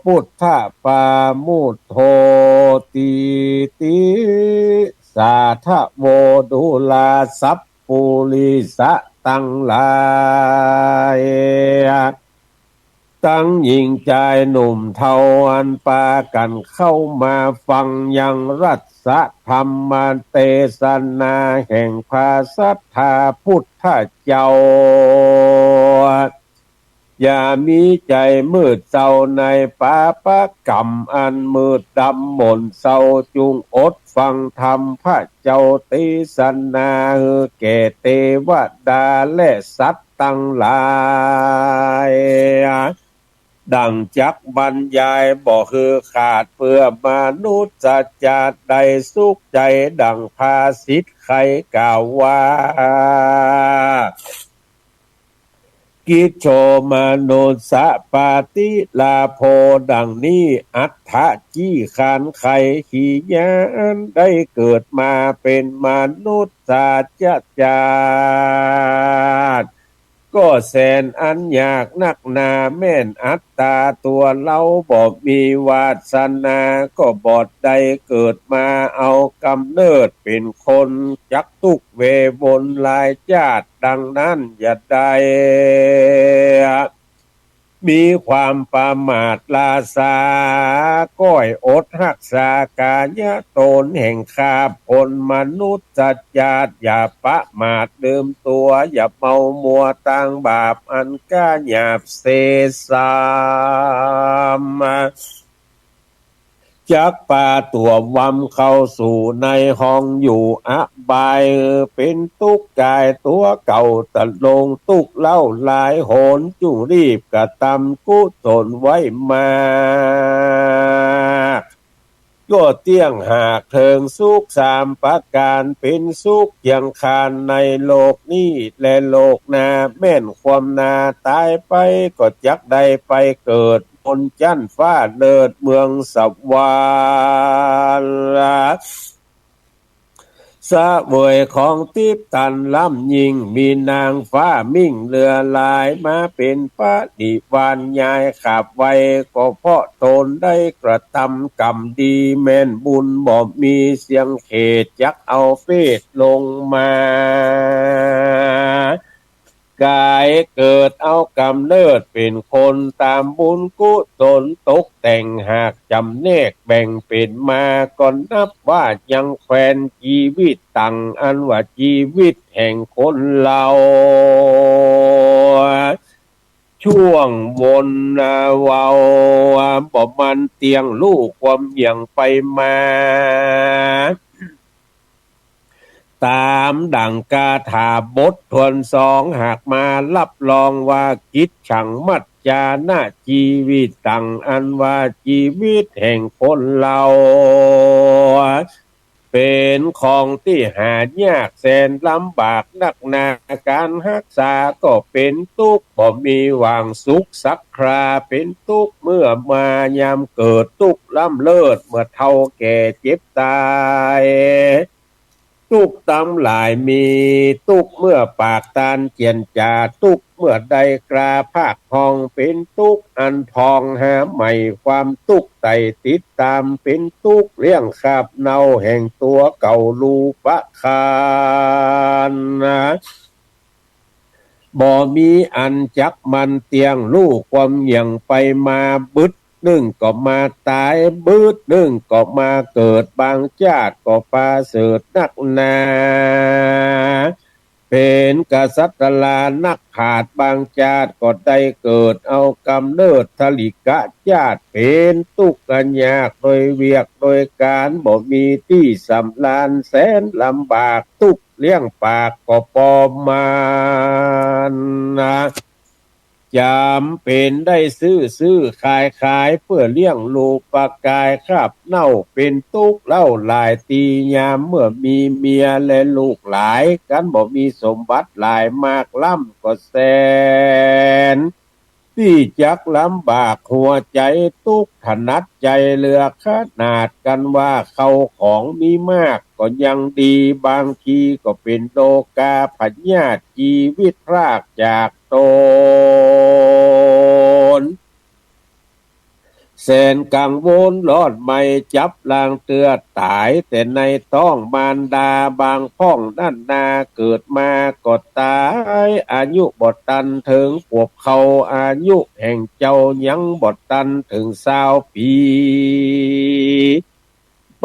ปุทธะปามุจโท ตีติ สาธะโว ดูราสัพปุริสะตังหลาย ตังหญิงจายหนุ่มเฒ่า อันปากั๋นเข้ามาฟังยังรัตถธรรมเตสนาแห่งพระสัตถาพุทธเจ้า อย่ามีใจ๋มืดเศร้าในปาปะกรรมอันมืดดำหม่นเศร้า จุ่งอดฟังธรรมพระเจ้าเตสนาหื้อแก่เตวดาและสัตว์ตังหลาย ดั่งจักบรรยายบ่หื้อขาด เปื้อมนุษย์ชาติได้สุขใจ๋ ดั่งภาษิตไขกล่าวว่า กิจโฉ มนุสสะปะติลาโภ ดั่งนี้ อัตถะ จี้คานไข ขีญาณได้เกิดมาเป๋นมนุษย์ชาติ ก็แสนอันยากนักหนา แม่นอัตตาตั๋วเฮาบ่มีวาสนา ก็บ่ได้เกิดมาเอาก๋ำเนิดเป๋นคน จักตุ๊กข์เววนหลายจาติ ดั่งนั้นอย่าได้ มีความประมาทล้าช้า ก้อยอดฮักษากายะต๋นแห่งข้าพลมนุษย์ชาติ อย่าประมาทลืมตั๋ว อย่าเมามัวตางบาปอันก้าหยาบเสียซ้ำ จักปาตั๋ววำเข้าสู่ในห้องอยู่อบาย เป๋นตุ๊กข์ก๋ายตั๋วเก่าตะลง ตุ๊กข์เล่าหลายหน จุ่งรีบกระตำกุศลไว้มาก ก็เตี้ยงหากเถิงสุขสามประก๋าน เป๋นสุขเคียงข้างในโลกนี้และโลกหน้า แม่นความหน้า ต๋ายไปก็จักได้ไปเกิดบนจั๊นฟ้าเลิศเมืองสวรรค์ เสวยของติ๊บตันล้ำยิ่ง มีนางฟ้ามิ่งเหลือหลาย มาเป๋นปริวารยายขับไว้ ก็เพราะต๋นได้กระทำกรรมดี แม่นบุญบ่มีเสี้ยงเขต จักเอาเปรตลงมา ก๋ายเกิดเอาก๋ำเนิดเป๋นคน ต๋ามบุญกุศลตกแต่ง หากจ๋ำแนกแบ่งเป๋นมา ก็นับว่ายังแควนจีวิตัง อันว่าจีวิตแห่งคนเฮา ช่วงวนเว้าบ่มันเตี้ยง ลู่ความเหี่ยงไปมา ต๋ามดั่งคาถาบทถ้วนสอง หากมาฮับรองว่า กิจฉังมัจจานะจีวิตัง อันว่าจีวิตแห่งคนเฮา เป๋นของตี้หายากแสนลำบากนักหนา ก๋านฮักษาก็เป๋นตุ๊กข์ บ่มีหว่างสุขสักครา เป๋นตุ๊กข์เมื่อมายามเกิด ตุ๊กข์ล้ำเลิศเมื่อเฒ่าแก่เจ็บต๋าย ตุ๊กข์ตังหลายมี ตุ๊กข์เมื่อปากตานเจียนจ๋า ตุ๊กข์เมื่อได้กล้าพากฮ้อง เป๋นตุ๊กข์อันพองหาใหม่ ความตุ๊กข์ไต่ติดต๋าม เป๋นตุ๊กข์เลี้ยงคาบเน่าแห่งตั๋วเก่าลูปะคาน บ่มีอันจักมันเตี้ยง ลู่ความเหี่ยงไปมา บึดนึ่งก็มาต๋าย บึดนึ่งก็มาเกิด บางจาติก็ประเสริฐนักหนา เป๋นกษัตรานักผาด บางจาติก็ได้เกิดเอาก๋ำเนิดทริกะจาติ เป๋นตุ๊กข์อันยากโดยเวียกโดยก๋าน บ่มีตี้สำราญแสนลำบาก ตุ๊กข์เลี้ยงปากก็ปอมมานนะ จ๋ำเป๋นได้ซื้อซื้อขายขาย เปื้อเลี้ยงลูปะก๋ายคาบเน่า เป๋นตุ๊กข์เล่าหลายตี้ยาม เมื่อมีเมียและลูกหลาย กันบ่มีสมบัติหลายมากล้ำก็แสน ตี้จักลำบากหัวใจ๋ ตุ๊กข์ถนัดใจ๋เหลือขนาด กันว่าเข้าของมีมากก็ยังดี บางทีก็เป๋นโรคาพยาธิ จีวิตพรากจากต๋น แสนกังวลร้อนไหม้ จับลางเตื้อต๋าย แต่ในต๊องมารดา บางพ่องนั้นนา เกิดมาก็ต๋าย อายุบ่ตันเถิงขวบเข้า อายุแห่งเจ้ายังบ่ตันเถิงซาวปี๋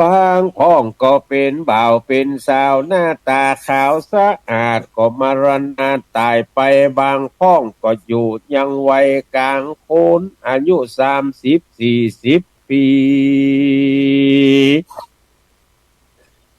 บางพ่องก็เป๋นบ่าวเป๋นสาว หน้าต๋าขาวสะอาด ก็มรณะต๋ายไป บางพ่องก็อยู่ยังวัยกลางคน อายุสามสิบสี่สิบปี๋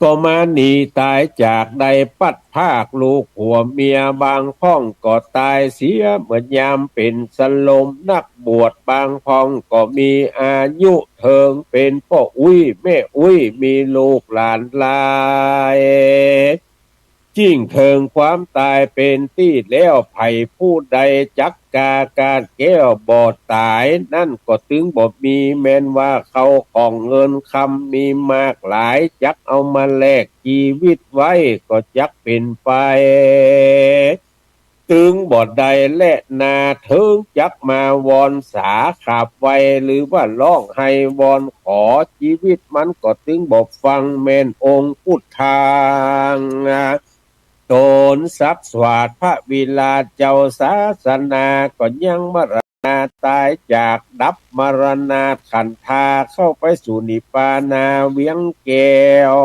ก็มาหนีต๋ายจากได้ พลัดพรากลูกผัวเมีย บางพ่องก็ต๋ายเสียเมื่อยามเป๋นสลม นักบวชบางพ่องก็มีอายุเถิงเป๋นป้ออุ๊ยแม่อุ๊ย มีลูกหลานหลาย จิ่งเถิงความต๋ายเป๋นตี้แล้ว ใผผู้ใดจักกล้ากาดแก้วบ่ต๋าย นั้นก็ตึงบ่มี แม้นว่าเข้าของเงินคำมีมากหลาย จักเอามาแลกจีวิตไว้ ก็จักเป๋นไป ตึงบ่ได้แลนา เถิงจักมาวอนสาขับไว้ หรือว่าฮ้องไห้วอนขอ จีวิตมันก็ตึงบ่ฟัง แม้นองค์พุทธัง ต๋นสักสวาสพระวิราชเจ้าศาสนา ก็ยังมรณาต๋ายจาก ดับมรณาขันธา เข้าไปสู่นิพพานาเวียงแก้ว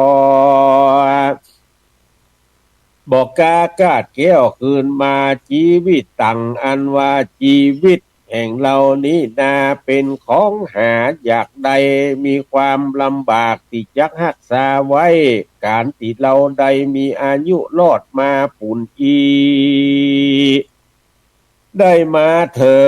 บ่กล้ากาดแก้วคืนมา จีวิตตัง อันว่าจีวิตแห่งเฮานี้นา เป๋นของหายากได้ มีความลำบากตี้จักฮักษาไว้ ก๋านตี้เฮาได้มีอายุรอดมาปู้นอี้ ได้มาเถิ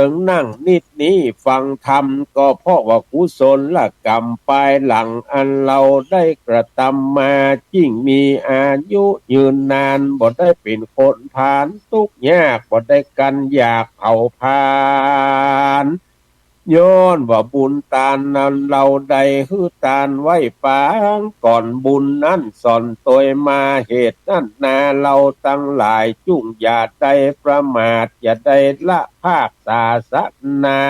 งนั่งนิดนี้ฟังธรรม ก็เพราะว่ากุศลกรรมปายหลังอันเฮาได้กระตำมา จึ่งมีอายุยืนนาน บ่ได้เป๋นคนพาลตุ๊กข์ยาก บ่ได้กั๋นอยากเผาผลาญ ย้อนว่าบุญตานนั้นเฮาได้หื้อตานไว้ปางก่อน บุญนั้นสอนตวยมา เหตุนั้นนาเฮาตังหลายจุ่งอย่าได้ประมาท อย่าได้ละพากศาสนา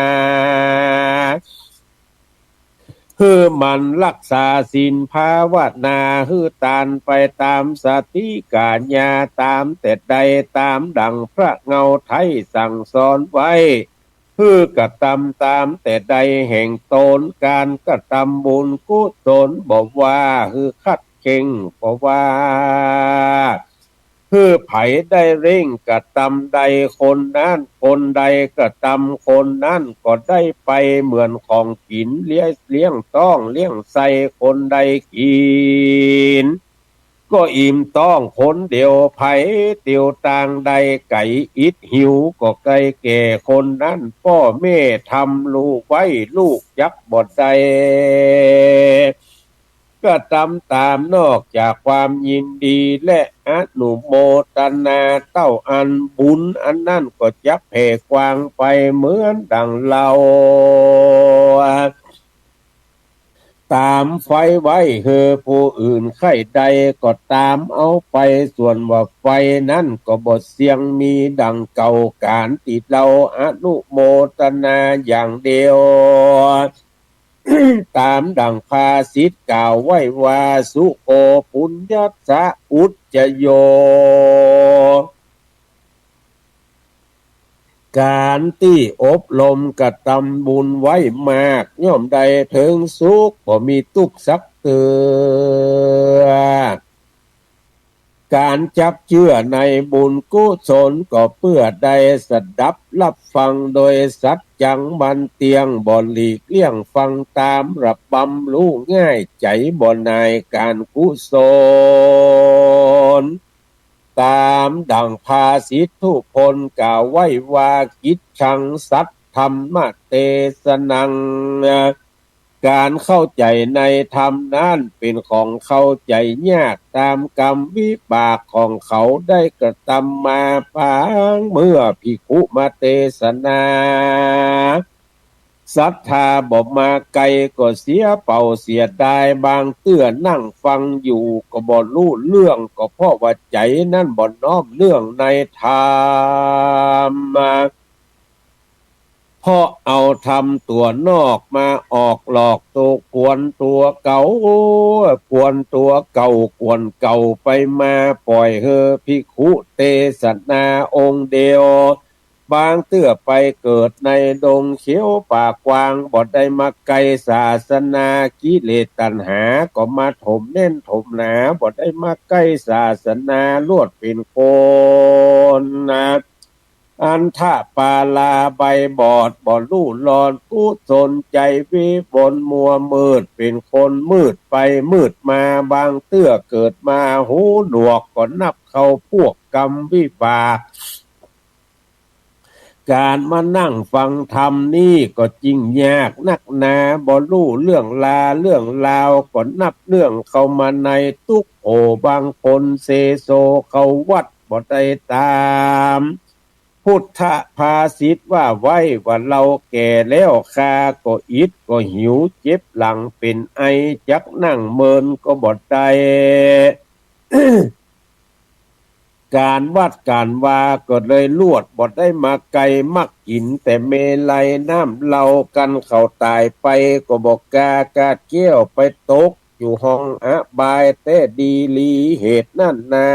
หื้อหมั่นรักษาศีลภาวนา หื้อตานไปต๋ามสติก๋าญา ต๋ามแต่ใดต๋ามดั่งพระเงาไท้สั่งสอนไว้ หื้อกระตำต๋ามแต่ใดแห่งต๋น ก๋านกระตำบุญกุศลบ่ว่า หื้อคัดเข่งบ่ว่า หื้อใผได้เร่งกระตำใด คนนั้นคนใดกระตำ คนนั้นก็ได้ไปเหมือนของกิ๋น เลี้ยง เลี้ยงต๊องเลี้ยงไส้คนใดกิ๋น ก็อิ่มต๊องคนเดียว ใผเตียวตางได้ไก๋อิดหิวก็ไกลแก่คนนั้น ป้อแม่ทำลูกไว้ลูกจักบ่ได้กระตำต๋ามนอกจากความยินดี และอนุโมทนาเต้าอั้น บุญอันนั้นก็จักแผ่กว้างไปเหมือนดั่งเฮา ต๋ามไฟไว้หื้อผู้อื่นใค่ได้ ก็ต๋ามเอาไป ส่วนว่าไฟนั้นก็บ่เสี้ยงมีดั่งเก่า ก๋านตี้เฮาอนุโมทนาอย่างเดียว ต๋ามดั่งภาษิตกล่าวไว้ว่า สุโข ปุญญัสสะ อุจจโย ก๋านตี้อบรมกระตำบุญไว้มาก ย่อมได้เถิงสุข บ่มีตุ๊กข์สักเตื้อ ก๋านจักเจื้อในบุญกุศล ก็เปื้อได้สดับฮับฟังโดยสัจจังมั่นเตี้ยง บ่หลีกเลี่ยงฟังต๋าม ระบำฮู้ง่าย ใจ๋บ่หน่ายก๋านกุศล ต๋ามดั่งภาษิตทุพลกล่าวไว้ว่า กิจฉัง สัทธัมมะเตสะนัง ก๋านเข้าใจ๋ในธรรมนั้นเป๋นของเข้าใจ๋ยาก ต๋ามกรรมวิบากของเขาได้กระตำมา ปางเมื่อภิกขุมาเตสนา ศรัทธาบ่มาไกลก็เสียเปล่าเสียดาย บางเตื้อนั่งฟังอยู่ก็บ่ฮู้เรื่อง ก็เพราะว่าใจ๋นั้นบ่น้อมเนื่องในธรรม เพราะเอาธรรมตั๋วนอกมาออกหลอกตั๋ว กวนตั๋วเก่า กวนตั๋วเก่า กวนเก่าไปมา ป่อยหื้อภิกขุเตสนาองค์เดียว บางเตื้อไปเกิดในดงเขียวป่ากว้าง บ่ได้มาไกลศาสนา กิเลสตัณหาก็มาถมแน่นถมหนา บ่ได้มาไกลศาสนา ลวดเป๋นคนนะ อันธปาลาใบบอด บ่ฮู้หลอนกุศล ใจ๋วิวนมัวมืด เป๋นคนมืดไปมืดมา บางเตื้อเกิดมาหูหนวก ก็นับเข้าพวกกรรมวิบาก ก๋านมานั่งฟังธรรมนี้ก็จิ่งยากนักหนา บ่ฮู้เรื่องลาเรื่องราว ก็นับเนื่องเข้ามาในตุ๊กข์ โอ้ บางคนเซโซเข้าวัดบ่ได้ต๋าม พุทธภาษิตว่าไว้ว่า เฮาแก่แล้ว ข้าก็อิดก็หิว เจ็บหลังเป๋นไอ จักนั่งเมินก็บ่ได้ ก๋านวัดก๋านวาก็เลยลวด บ่ได้มาไกล มักกิ๋นแต่เมลัยน้ำเหล้า กันเขาต๋ายไปก็บ่กล้ากาดแก้ว ไปตกอยู่ห้องอบายแต๊ดีหลี เหตุนั้นนา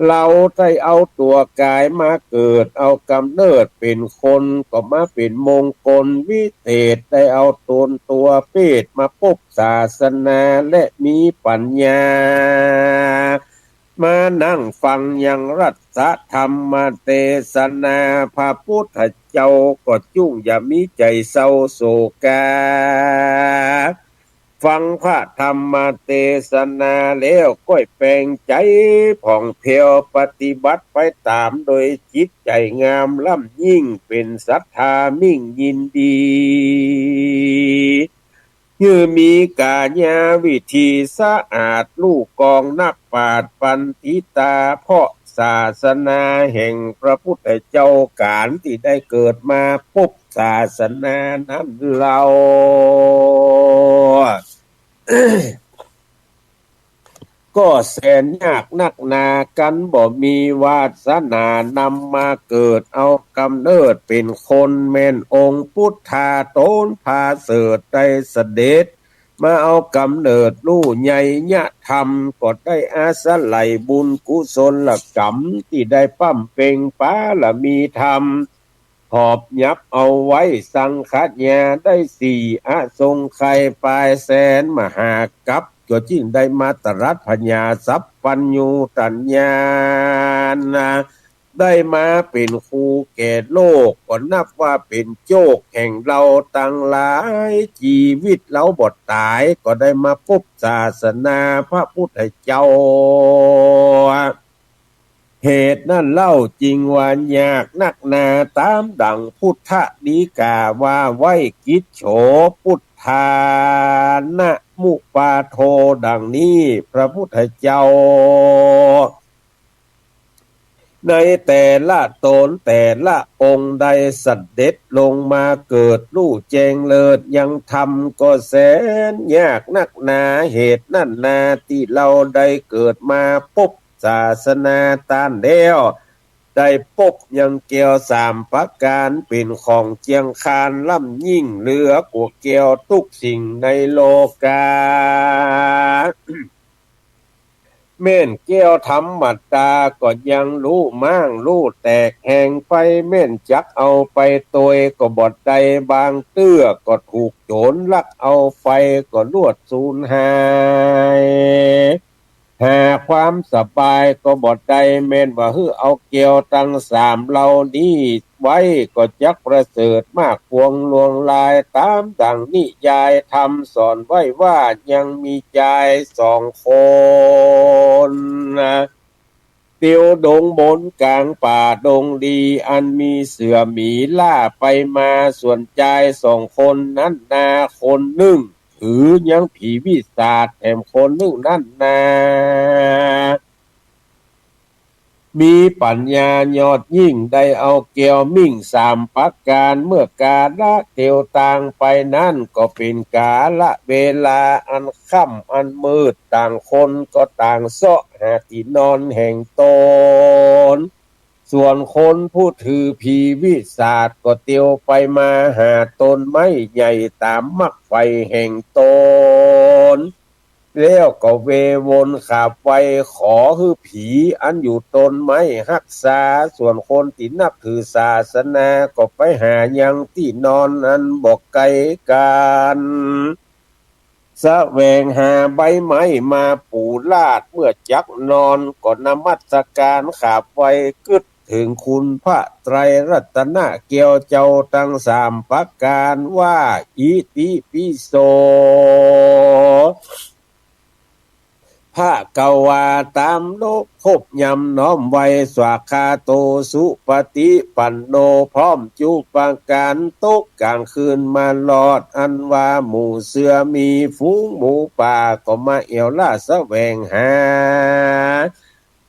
เฮาได้เอาตั๋วก๋ายมาเกิด เอาก๋ำเนิดเป๋นคน ก็มาเป๋นมงคลวิเศษ ได้เอาต๋นตั๋วเปรตมาปบศาสนา และมีปัญญา มานั่งฟังยังรัตธรรมเตสนา พระพุทธเจ้าก็จุ่งอย่ามีใจ๋เศร้าโศกา ฟังพระธรรมเตสนาแล้วก้อยแป๋งใจ๋ผ่องแผ้ว ปฏิบัติไปต๋ามโดยจิตใจ๋งามล้ำยิ่ง เป๋นศรัทธามิ่งยินดี หื้อมีก๋ายาวิธีสะอาด ลู่กองนักปราชญ์ปัณฑิตา เพราะศาสนาแห่งพระพุทธเจ้า ก๋านตี้ได้เกิดมาปบศาสนานั้นเล่า ก็แสนยากนักหนา กันบ่มีวาสนานำมาเกิดเอาก๋ำเนิดเป๋นคน แม่นองค์ปุทธาต๋นผาเสริฐได้เสด็จมาเอาก๋ำเนิด ฮู้ใหญ่ยะธรรม ก็ได้อาศัยบุญกุศลกรรมตี้ได้บำเพ็งบารมีธรรม หอบหยับเอาไว้สังฆทายาได้สี่อสงไขยปลายแสนมหากัป ก็จึงได้มาตรัสผญาสัพพัญญูตญาณ ได้มาเป๋นครูแก่โลก ก็นับว่าเป๋นโจคแห่งเฮาตังหลาย จีวิตเฮาบ่ต๋าย ก็ได้มาปบศาสนาพระพุทธเจ้า เหตุนั้นเล่าจึงว่ายากนักหนา ต๋ามดั่งพุทธดีกาว่าไว้ กิจโฉ ปุทธานะมุปาโท ดังนี้ พระพุทธเจ้าในแต่ละต๋นแต่ละองค์ได้เสด็จลงมาเกิดฮู้แจ้งเลิศยังธรรม ก็แสนยากนักหนา เหตุนั้นนา ตี้เฮาได้เกิดมาปบ ศาสนาต้านแล้ว ได้ปบยังแก้วสามประก๋าน เป๋นของเจียงคานล้ำยิ่ง เหลือกว่าแก้วกู้สิ่งในโลกา แม่นแก้วธรรมดาก็ยังฮู้ม้างฮู้แตกแหงไป แม่นจักเอาไปตวยก็บ่ได้ บางเตื้อก็ถูกโจ๋รลักเอาไปก็ลวดสูญหาย หาความสบายก็บ่ได้ แม่นว่าหื้อเอาแก้วตังสามเหล่านี้ไว้ ก็จักประเสริฐมากปวงลวงลาย ต๋ามดั่งนิยายธรรมสอนไว้ว่า ยังมีจายสองคน เตียวดงบนก๋างป่าดงลี อันมีเสือหมีล่าไปมา ส่วนจายสองคนนั้นนา คนนึ่ง ถือยังผีวิสาท แถมคนนึ่งนั้นนา มีปั๋ญญายอดยิ่ง ได้เอาแก้วมิ่งสามประก๋าน เมื่อกาละเตียวตางไปนั้น ก็เป๋นกาละเวลาอันค่ำอันมืด ต่างคนก็ต่างเซาะหาตี้นอนแห่งต๋น ส่วนคนผู้ถือผีวิสาทก็เตียวไปมาหาต้นไม้ใหญ่ต๋ามมักใฝ่แห่งต๋น แล้วก็เววนขาบไหว้ขอหื้อผีอันอยู่ต้นไม้ฮักษา ส่วนคนตี้นับถือศาสนาก็ไปหายังตี้นอนอันบ่ไก๋กั๋น แสวงหาใบไม้มาปูลาด เมื่อจักนอนก็นมัสก๋านขาบไหว้ กึ๊ดเถิงคุณพระไตรรัตนแก้วเจ้าตังสามประก๋านว่า อิติปิโส ภะคะวา ต๋ามโลกครบยำน้อมไหว้ สวากขาโต สุปฏิปันโน พร้อมจุประก๋าน ตกก๋างคืนมารอด อันว่าหมู่เสือหมีฝูงหมูป่า ก็มาแอ่วล่าแสวงหา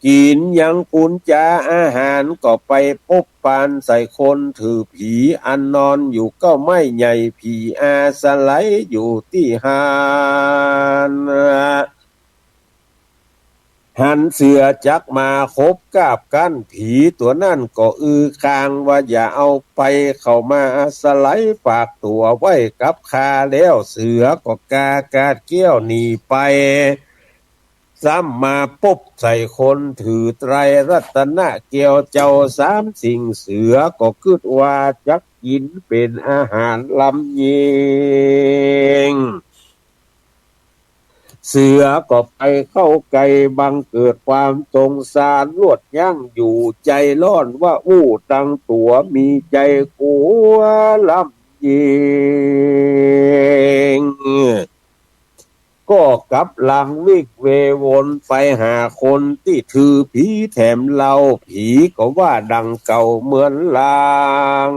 กิ๋นยังปูนจาอาหาร ก็ไปปบปานใส่คนถือผีอันนอนอยู่เก๊าไม้ใหญ่ ผีอาศัยอยู่ตี้หั้น หันเสือจักมาคบกาบกั้น ผีตั๋วนั้นก็อือคางว่า อย่าเอาไป เข้ามาอาศัยฝากตั๋วไว้กับข้าแล้ว เสือก็กล้ากาดแก้วหนีไป ซ้ำมาปบใส่คนถือไตรรัตนแก้วเจ้าสามสิ่ง เสือก็กึ๊ดว่าจักกิ๋นเป๋นอาหารลำยิ่ง เสือก็ไปเข้าใก้ บังเกิดความสงสาร ลวดยั้งอยู่ ใจ๋ฮ้อนว่าอู้ ตังตั๋วมีใจ๋กั๋วลำยิ่ง ก็กลับหลังวิกเววนไปหาคนตี้ถือผีแถมเล่า ผีก็ว่าดังเก่าเหมือนลาง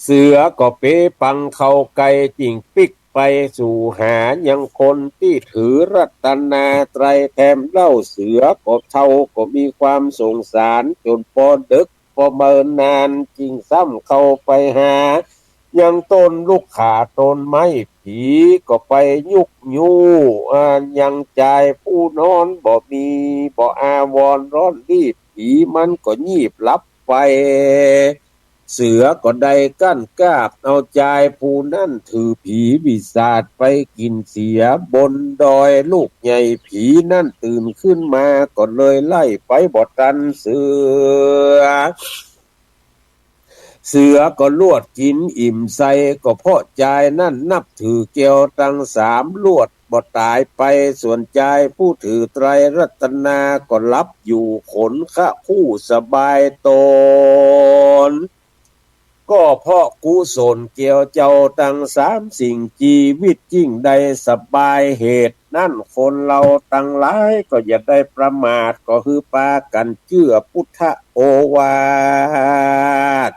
เสือก็เป๋ปังเข้าใก้ จึ่งปิ๊กไปสู่หายังคนตี้ถือรัตนาตรัยแถมเล่า เสือก็เฒ่าก็มีความสงสาร จ๋นปอเดิ็กปอเมินนาน จึ่งซ้ำเข้าไปหายังต้นลุกขาต้นไม้ ผีก็ไปยุกยู้ อ่า ยังจายผู้นอนบ่มี บ่อาวรณ์ร้อนรีบ ผีมันก็ยีบหลับไป เสือก็ได้กั้นกาบเอาจายผู้นั้นถือผีวิสาทไปกิ๋นเสียบนดอยลูกใหญ่ ผีนั้นตื่นขึ้นมาก็เลยไล่ไปบ่ตันเสือ เสือก็ลวดกิ๋นอิ่มใส่ ก็เพราะจายนั้นนับถือแก้วตังสาม ลวดบ่ต๋ายไป ส่วนจายผู้ถือไตรรัตนาก็หลับอยู่ขนคะคู่สบายต๋น ก็เพราะกุศลแก้วเจ้าตังสามสิ่ง จีวิตจึ่งได้สบาย เหตุนั้นคนเฮาตังหลายก็อย่าได้ประมาท ก็หื้อปากั๋นเจื้อปุทธโอวาท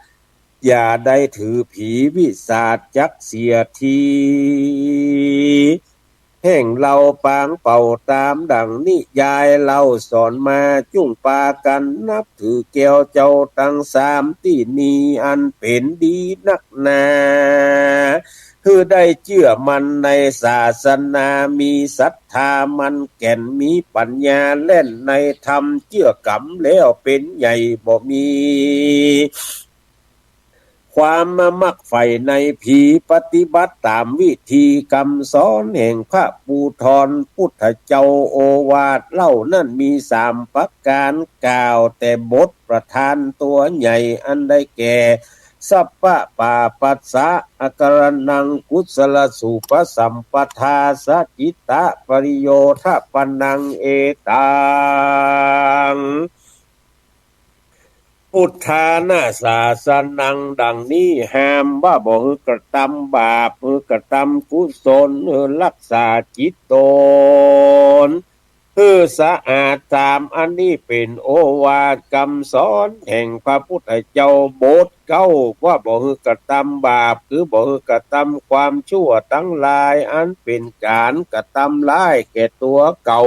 อย่าได้ถือผีวิสาทจักเสียที แห่งเฮาปางเป่าต๋ามดั่งนิยายเฮาสอนมา จุ่งปากั๋นนับถือแก้วเจ้าตังสามตี้นี้ อันเป๋นดีนักหนา หื้อได้เจื้อมั่นในศาสนา มีศรัทธามั่นแก่น มีปัญญาแล่นในธรรม เจื้อกำแล้วเป๋นใหญ่บ่มี ความมามักใฝ่ในผี ปฏิบัติต๋ามวิธีกำสอนแห่งพระปูทรปุทธเจ้า โอวาทเล่านั้นมีสามประก๋าน กล่าวแต่บทประธานตั๋วใหญ่ อันได้แก่ สัพพะปาปัสสะอาการณัง กุศลสูปสัมปทา สะจิตตะปริโยทะปะนัง เอตัง ปุทธานะสาสนัง ดั่งนี้ห้ามว่าบ่หื้อกระตำบาป หื้อกระตำกุศล หื้อฮักษาจิตต๋นหื้อสะอาด สามอันนี้เป๋นโอวาทกำสอนแห่งพระปุทธเจ้า บทเก๊าว่าบ่หื้อกระตำบาป คือบ่หื้อกระตำความชั่วตังหลาย อันเป๋นก๋านกระตำร้ายแก่ตั๋วเก่า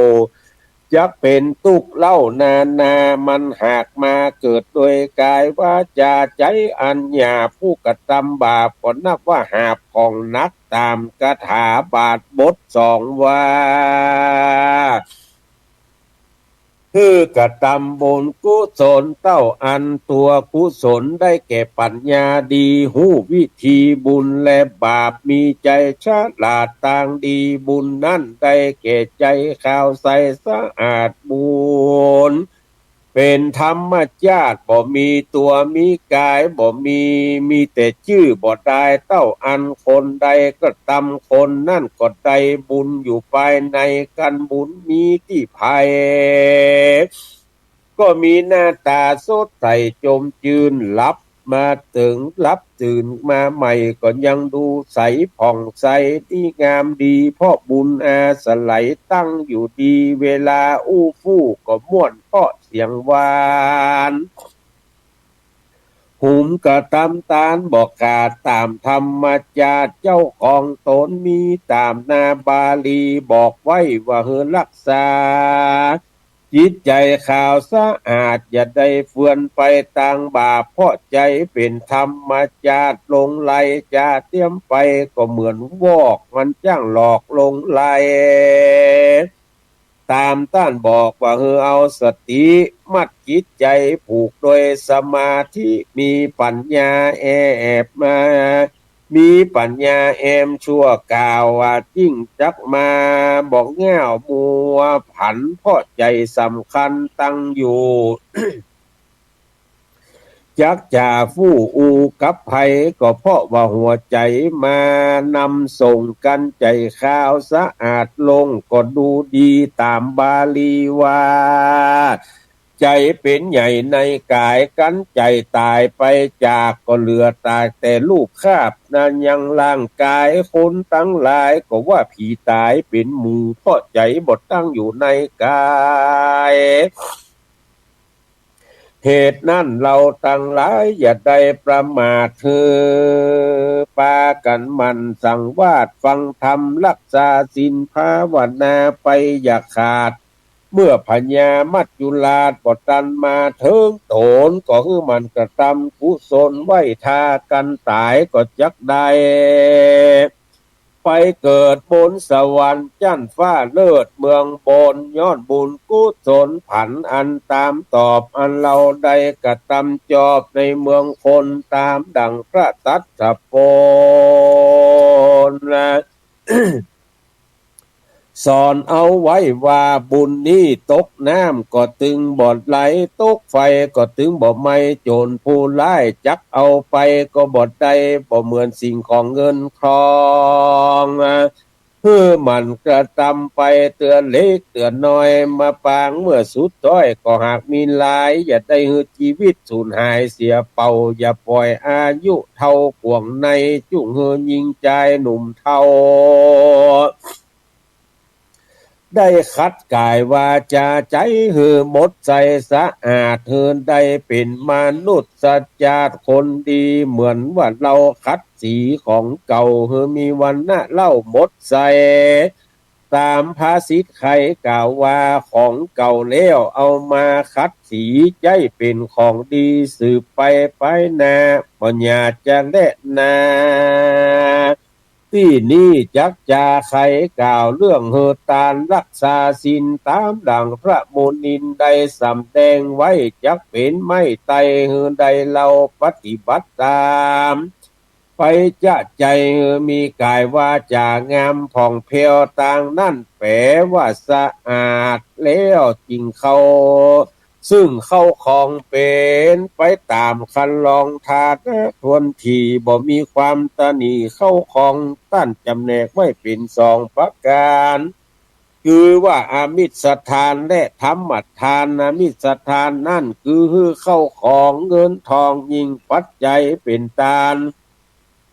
จักเป๋นตุ๊กข์เล่านานา มันหากมาเกิดโดยก๋ายวาจ๋าใจ๋อันหยาบ ผู้กระตำบาปก็นับว่าหาบของหนัก ต๋ามคาถาบาทบทสองว่า หื้อกระตำบุญกุศลเต้าอั้น ตั๋วกุศลได้แก่ปัญญาดี ฮู้วิธีบุญและบาป มีใจ๋ฉลาดตางดี บุญนั้นได้แก่ใจ๋ขาวใสสะอาด บุญเป๋นธรรมจาติ บ่มีตั๋วมีก๋าย บ่มี มีแต่จื้อบ่ดาย เต้าอั้นคนใดกระตำ คนนั้นก็ได้บุญอยู่ภายใน กันบุญมีตี้ใผ ก็มีหน้าต๋าสดใสจมจื้น หลับมาเถิง หลับตื่นมาใหม่ก็ยังดูใสผ่องใสดีงามดี เพราะบุญอาศัยตั้งอยู่ดี เวลาอู้ฟู่ก็ม่วนเพราะเสียงหวาน หุมกระตำตานบ่ขาดต๋ามธรรมจาติ เจ้าของต๋นมีต๋ามนาบาลีบอกไว้ว่าหื้อฮักษา จิตใจ๋ขาวสะอาด อย่าได้เฟือนไปตางบาป เพราะใจ๋เป๋นธรรมจาติ หลงไหลจ๋าเตียมไป ก็เหมือนวอกมันจ้างหลอกหลงไหล ต๋ามต้านบอกว่าหื้อเอาสติมัดจิตใจ๋ ผูกโดยสมาธิ มีปัญญาแอบมา มีปัญญาแอมชั่วคราว ว่าจึงจักมาบ่ง่าวมัวผัน เพราะใจ๋สำคัญตั้งอยู่ จักจะฟู่อู้กับใผ ก็เพราะว่าหัวใจ๋มานำส่งกั๋น ใจ๋ขาวสะอาดลงก็ดูดีต๋ามบาลีว่า ส ใจ๋เป๋นใหญ่ในก๋าย กั๋นใจ๋ต๋ายไปจาก ก็เหลือต๋ายแต่รูปคาบ นั้นยังร่างก๋าย คนตังหลายก็ว่าผีต๋ายเป๋นหมู่ เพราะใจ๋บ่ตั้งอยู่ในก๋าย เหตุนั้นเฮาตังหลายอย่าได้ประมาท หื้อปากั๋นหมั่นสังวาส ฟังธรรม ฮักษาศีล ภาวนาไปอย่าขาด เมื่อพญามัจจุราชบ่ตันมาเถิงต๋น ก็หื้อหมั่นกระตำกุศลไว้ ถ้ากั๋นต๋ายก็จักได้ ไปเกิดบนสวรรค์จั๊นฟ้าเลิศเมืองบน ย้อนบุญกุศลผลอันต๋ามตอบ อันเฮาได้กระตำจอบในเมืองคน ต๋ามดั่งพระตัสสะโปน สอนเอาไว้ว่า บุญนี้ตกน้ำก็ตึงบ่ไหล ตกไฟก็ตึงบ่ไหม้ โจ๋รผู้ร้ายจักเอาไปก็บ่ได้ บ่เหมือนสิ่งของเงินทอง หื้อหมั่นกระตำไป เตื้อเล็กเตื้อน้อย มาปางเมื่อสุดท้อย ก็หากมีหลาย อย่าได้หื้อจีวิตสูญหายเสียเปล่า อย่าป่อยอายุเฒ่ากว่างใน จุ่งหื้อญิงจายหนุ่มเฒ่า ได้ขัดก๋ายวาจ๋าใจ๋หื้อหมดใสสะอาด หื้อได้เป๋นมนุษย์จาติคนดี เหมือนว่าเฮาขัดสีของเก่า หื้อมีวรรณะเล่าหมดใส ต๋ามภาษิตไขกล่าวว่า ของเก่าแล้วเอามาขัดสี ใจ๊เป๋นของดีสืบไปไปหน้า บ่อย่าจะแลนา ตี้นี้จักจะไขกล่าวเรื่องหื้อตานฮักษาศีล ต๋ามดั่งพระมุนินได้สำแดงไว้ จักเป๋นไม้ไต้หื้อได้เฮาปฏิบัติต๋าม ไปจะใจ๋หื้อมีก๋ายวาจ๋างามผ่องแผ้ว ตางนั้นแป๋ว่าสะอาดแล้วจึ่งเข้า ซึ่งเข้าของเป๋นไปต๋ามคันลองฐานะถ้วนถี่ บ่มีความตะหนี่ เข้าของต้านจ๋ำแนกไว้เป๋นสองประก๋าน คือว่าอามิสทานและธรรมทาน อามิสทานนั้นคือหื้อเข้าของเงินทองยิ่งปัจจัยเป๋นตาน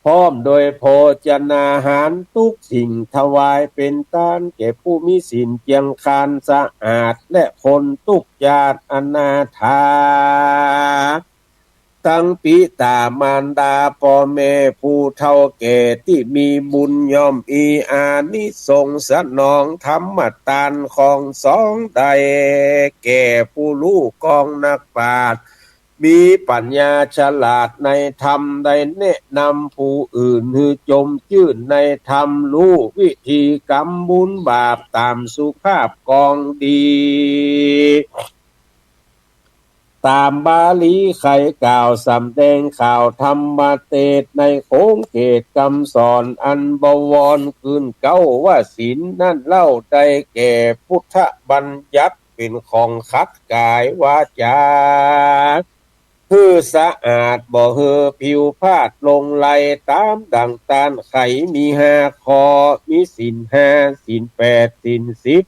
พร้อมโดยโภชนาหารทุกสิ่ง ถวายเป๋นตานแก่ผู้มีศีลเจียงคานสะอาด และคนตุ๊กข์ยากอนาถา ตังปิต๋ามารดาป้อแม่ผู้เฒ่าแก่ตี้มีบุญ ย่อมมีอานิสงส์สนองธรรมตานของสองได้แก่ ผู้ฮู้กองนักปราชญ์ มีปั๋ญญาฉลาดในธรรม ได้แนะนำผู้อื่นหื้อจมจื้นในธรรม ฮู้วิธีกำบุญบาปต๋ามสุภาพกองดี ต๋ามบาลีไขกล่าวสำแดงข่าวธรรมเตสน์ ในขงเขตกำสอนอันบวร คืนเก๊าว่าศีลนั้นเล่า ได้แก่พุทธบัญญัติเป๋นของขัดก๋ายวาจ๋า หื้อสะอาดบ่หื้อผิวพลาดหลงไหล ต๋ามดั่งตานไขมีห้าข้อ มีศีลห้า ศีลแปด ศีลสิบ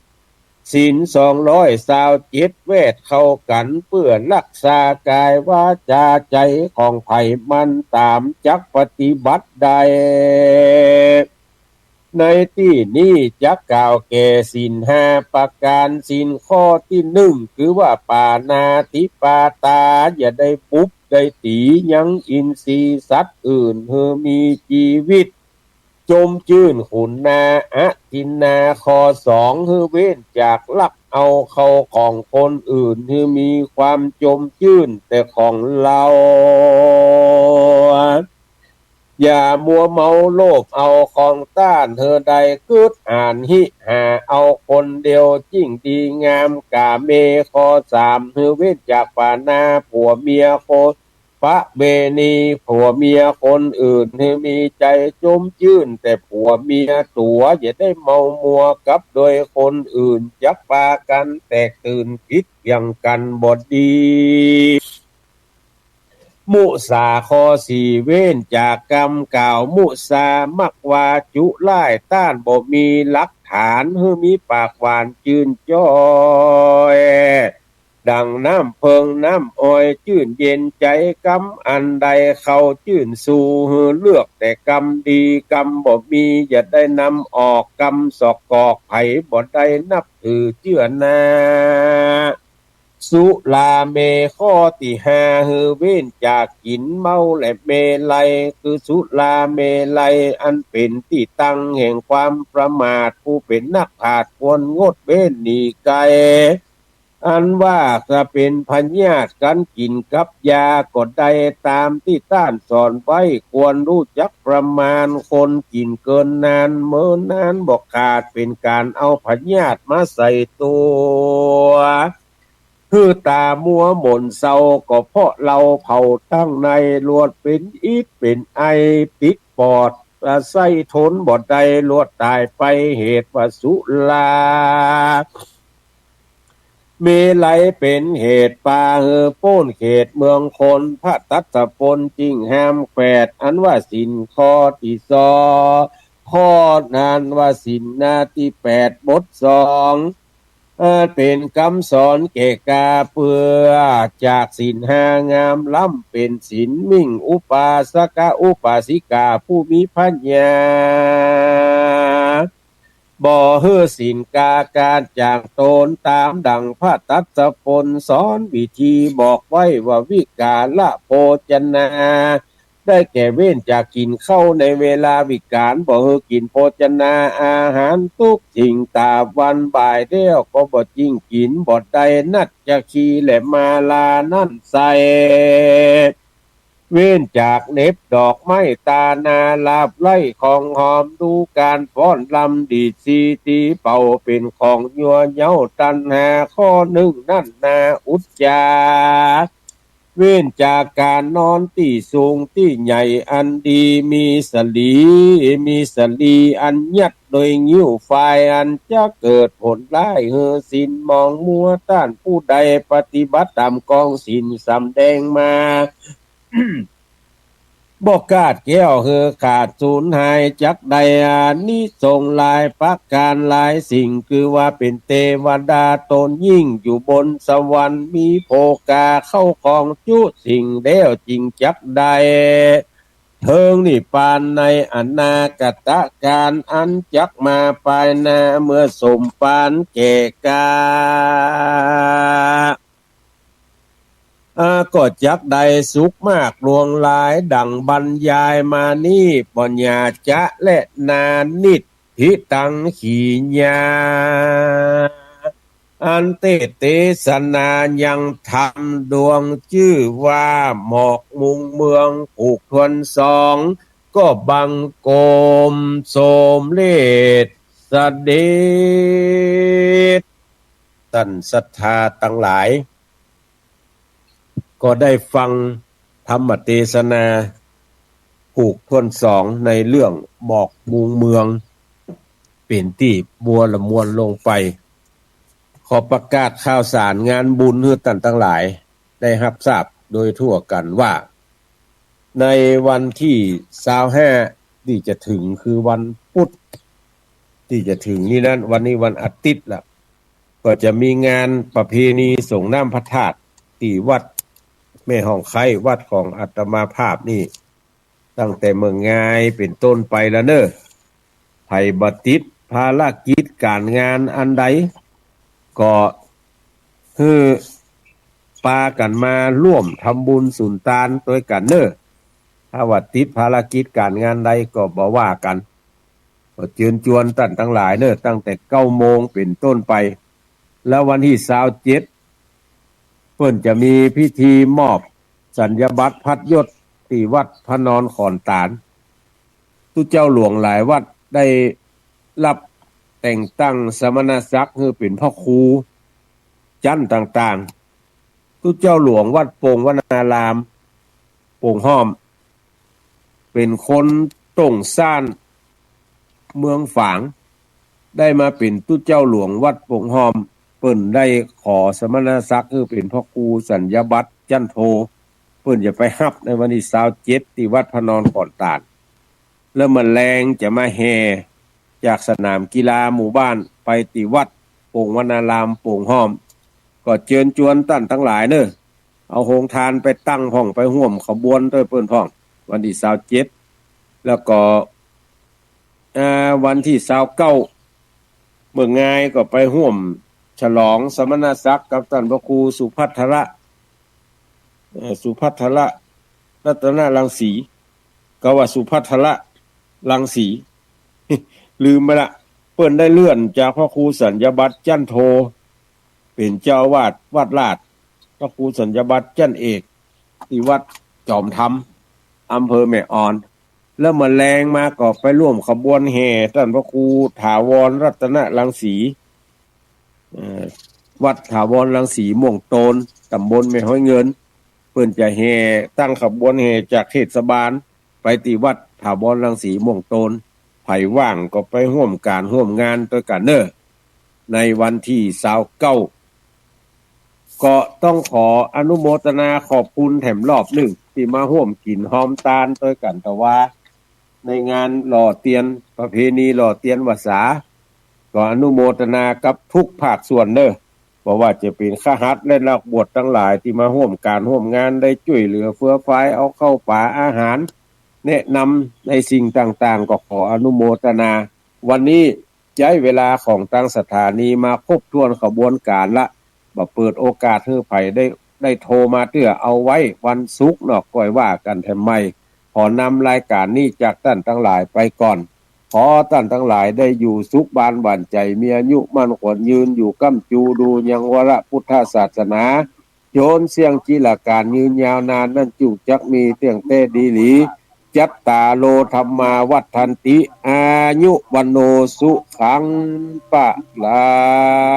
ศีลสองร้อยซาวเจ็ด แวดเข้ากั๋น เปื้อฮักษาก๋ายวาจ๋าใจ๋ของใผมัน ต๋ามจักปฏิบัติได้ ในตี้นี้จักกล่าวแก่ศีลห้าประก๋าน ศีลข้อตี้นึ่งคือว่าปาณาติปาตา อย่าได้บุบได้ตี๋ยังอินทรีย์สัตว์อื่นหื้อมีจีวิต จมจื้นขุนนา อทินนา ข้อสองหื้อเว้นจากลักเอาเข้าของคนอื่น หื้อมีความจมจื้นแต่ของเฮา อย่ามัวเมาโลภเอาของต้าน หื้อได้กึ๊ดอ่านฮิหาเอาคนเดียว จิ่งดีงามก๋าเม ข้อสามหื้อเว้นจากปาณาผัวเมียคน ประเวณีผัวเมียคนอื่น หื้อมีใจ๋จมจื้นแต่ผัวเมียตั๋ว อย่าได้เมามัวกับโดยคนอื่น จักปากั๋นแตกตื่นผิดเพี้ยงกั๋นบ่ดี มุสา ข้อสี่เว้นจากกำกล่าวมุสา มักว่าจุร้าย ต้านบ่มีหลักฐาน หื้อมีปากหวานจื้นจ้อย ดั่งน้ำเผิงน้ำอ้อย จื้นเย็นใจ๋กำอันใด เข้าจื้นสู่ หื้อเลือกแต่กำดี กำบ่มีอย่าได้นำออก กำสอกกอก ใผบ่ได้นับถือเจื้อนา สุราเมรย์ ข้อตี้ห้า หื้อเว้นจากกิ๋นเมาและเมรัย คือสุราเมรัย อันเป๋นตี้ตั้งแห่งความประมาท ผู้เป๋นนักปราชญ์ควรงดเว้นหนีไกล อันว่าจะเป๋นพยาธิกั๋นกิ๋นกับยาก็ได้ ต๋ามตี้ต้านสอนไว้ ควรฮู้จักประมาณ คนกิ๋นเกินนาน เมินนานบ่ขาด เป๋นก๋านเอาพยาธิมาใส่ตั๋ว หื้อต๋ามัวหม่นเซา ก็เพราะเหล้าเผาตังใน ลวดเป๋นอิดเป๋นไอ ติดปอด อาศัยทนบ่ได้ ลวดต๋ายไป เหตุว่าสุราเมรัยเป๋นเหตุปาหื้อป๊นเขตเมืองคน พระตัสสะปนจึงห้ามแขวด อันว่าศีลข้อตี้สอง ข้อนั้นว่าศีลหน้าตี้แปด บทสอง เอ่อ เป๋นกำสอนแก่กา เปื้อจากศีลห้างามล้ำเป๋นศีลมิ่ง อุปาสกะอุปาสิกาผู้มีปัญญา บ่หื้อศีลกาขาดจากต๋น ต๋ามดั่งพระตัสสะปนสอนวิธีบอกไว้ว่า วิกาละโภชนา ได้แก่เว้นจากกิ๋นข้าวในเวลาวิกาล บ่หื้อกิ๋นโภชนาอาหารตุ๊กสิ่ง ต๋าบวันบ่ายแล้วก็บ่จึ่งกิ๋น บ่ได้นัจจคีและมาลานั้นไส้ เว้นจากเหน็บดอกไม้ตานา หลาบไล้ของหอม ดูก๋านฟ้อนรำดีดสีตีเป่า เป๋นของยั่วเย้าตัณหาข้อนึ่งนั้นนา อุจจา เว้นจากก๋านนอนตี้สูงตี้ใหญ่อันดี มีสะหลี มีสะหลีอันยัดโดยงิ้วฝาย อันจะเกิดผลร้ายหื้อศีลหมองมัว ต้านผู้ใดปฏิบัติต๋ามกองศีลสำแดงมา บ่ขาดแคล้วหื้อขาดสูญหาย จักได้อานิสงส์หลายประก๋านหลายสิ่ง คือว่าเป๋นเตวดาต๋นยิ่งอยู่บนสวรรค์ มีโภคาเข้าของจุสิ่งแล้ว จึงจักได้เถิงนิพพานในอนาคตกาลอันจักมาภายหน้า เมื่อสมภารแก่กา อ่า ก็จักได้สุขมากหลวงหลาย ดั่งบรรยายมานี้ ปัญญาจะและนานิจถิตังขีญา อันเตสน์เตสนายังธรรมดวงจื้อว่าหมอกมุงเมืองผูกถ้วนสอง ก็บังคมสมเร็จเสด็จ ต้านศรัทธาตังหลาย ก็ได้ฟังธรรมเตสนาผูกถ้วนสองในเรื่องหมอกมุงเมือง เป๋นตี้บัวละมวลลงไป ขอประกาศข่าวสารงานบุญหื้อต้านตังหลายได้ฮับทราบโดยทั่วกั๋นว่า ในวันตี้ซาวห้าตี้จะเถิง คือวันพุธตี้จะเถิงนี้นั้น วันนี้วันอาทิตย์ละ ก็จะมีงานประเพณีส่งน้ำพระธาตุตี้วัดแม่ฮ่องไคร้ วัดของอาตมาภาพนี่ ตั้งแต่เมื่องายเป๋นต้นไปแล้วเน่อ ใผบ่ติดภารกิจก๋านงานอันใด ก็หื้อปากั๋นมาฮ่วมทำบุญสุนตานตวยกั๋นเน่อ ถ้าว่าติดภารกิจก๋านงานใดก็บ่ว่ากั๋น ก็เจิญจวนต้านตังหลายเน่อ ตั้งแต่เก้าโมงเป๋นต้นไป แล้ววันตี้ซาวเจ็ด เปิ้นจะมีพิธีมอบสัญญบัตรพัดยศตี้วัดพระนอนขอนตาล ตุ๊เจ้าหลวงหลายวัดได้ฮับแต่งตั้งสมณศักดิ์หื้อเป๋นพระครูจั้นต่างๆ ตุ๊เจ้าหลวงวัดโป่งวนาราม โป่งฮ่อม เป๋นคนต้งซ่านเมืองฝาง ได้มาเป๋นตุ๊เจ้าหลวงวัดโป่งฮ่อม เปิ้นได้ขอสมณศักดิ์หื้อเป๋นพระครูสัญญบัตรจั้นโท เปิ้นจะไปฮับในวันตี้ซาวเจ็ด ตี้วัดพระนอนขอนตาล แล้วเมื่อแลงจะมาแห่จากสนามกีฬาหมู่บ้านไปตี้วัดโป่งวนารามโป่งฮ่อม ก็เจิญจวนต้านตังหลายเน่อ เอาโฮงตานไปตั้งพ่อง ไปฮ่วมขบวนตวยเปิ้นพ่อง วันตี้ซาวเจ็ด แล้วก็ เอ่อ วันตี้ซาวเก้า เมื่องายก็ไปฮ่วมฉลองสมณศักดิ์กับต้านพระครูสุภัททระ เอ่อ สุภัททระรัตนรังสี ก็ว่าสุภัททระรังสี ลืมไปละ เปิ้นได้เลื่อนจากพระครูสัญญบัตรจั้นโท เป๋นเจ้าอาวาสวัดราช พระครูสัญญบัตรจั้นเอก ตี้วัดจอมธรรม อำเภอแม่อ่อน แล้วเมื่อแลงมาก็ไปร่วมขบวนแห่ต้านพระครูถาวรรัตนรังสี เอ่อ วัดถาวรรังสีม่วงโตน ต๋ำบลแม่ฮ้อยเงิน เปิ้นจะแห่ตั้งขบวนแห่จากเทศบาล ไปตี้วัดถาวรรังสีม่วงโตน ใผว่างก็ไปฮ่วมก๋านฮ่วมงานตวยกั๋นเน่อ ในวันตี้ซาวเก้า ก็ต้องขออนุโมทนาขอบคุณแถมรอบนึ่ง ตี้มาฮ่วมกิ๋นฮอมตานตวยกั๋น แต่ว่าในงานหล่อเตียน ประเพณีหล่อเตียนวัสสา ก็อนุโมทนากับกู้ภาคส่วนเน่อ บ่ว่าจะเป๋นคฤหัสถ์และนักบวชตังหลายตี้มาฮ่วมก๋านฮ่วมงาน ได้จ้วยเหลือเฟือฟาย เอาข้าวป๋าอาหาร แนะนำในสิ่งต่างๆ ก็ขออนุโมทนา วันนี้ใจ๊เวลาของตางสถานีมาครบถ้วนขบวนก๋านละ บ่เปิดโอกาสหื้อใผได้ ได้โทรมาเตื้อ เอาไว้วันศุกร์เนาะ ก้อยว่ากั๋นแถมใหม่ ขอนำรายก๋านนี้จากต้านตังหลายไปก่อน ขอต้านตังหลายได้อยู่สุขบานหวานใจ๋ มีอายุมั่นขวัญยืน อยู่ก้ำจูดูยังวรพุทธศาสนา จ๋นเสี้ยงจิรก๋านยืนยาวนานนั้น จุ่งจักมีเตี้ยงแต๊ดีหลี จัตตาโร ธัมมา วัฑฒันติ อายุ วัณโณ สุขัง พะลัง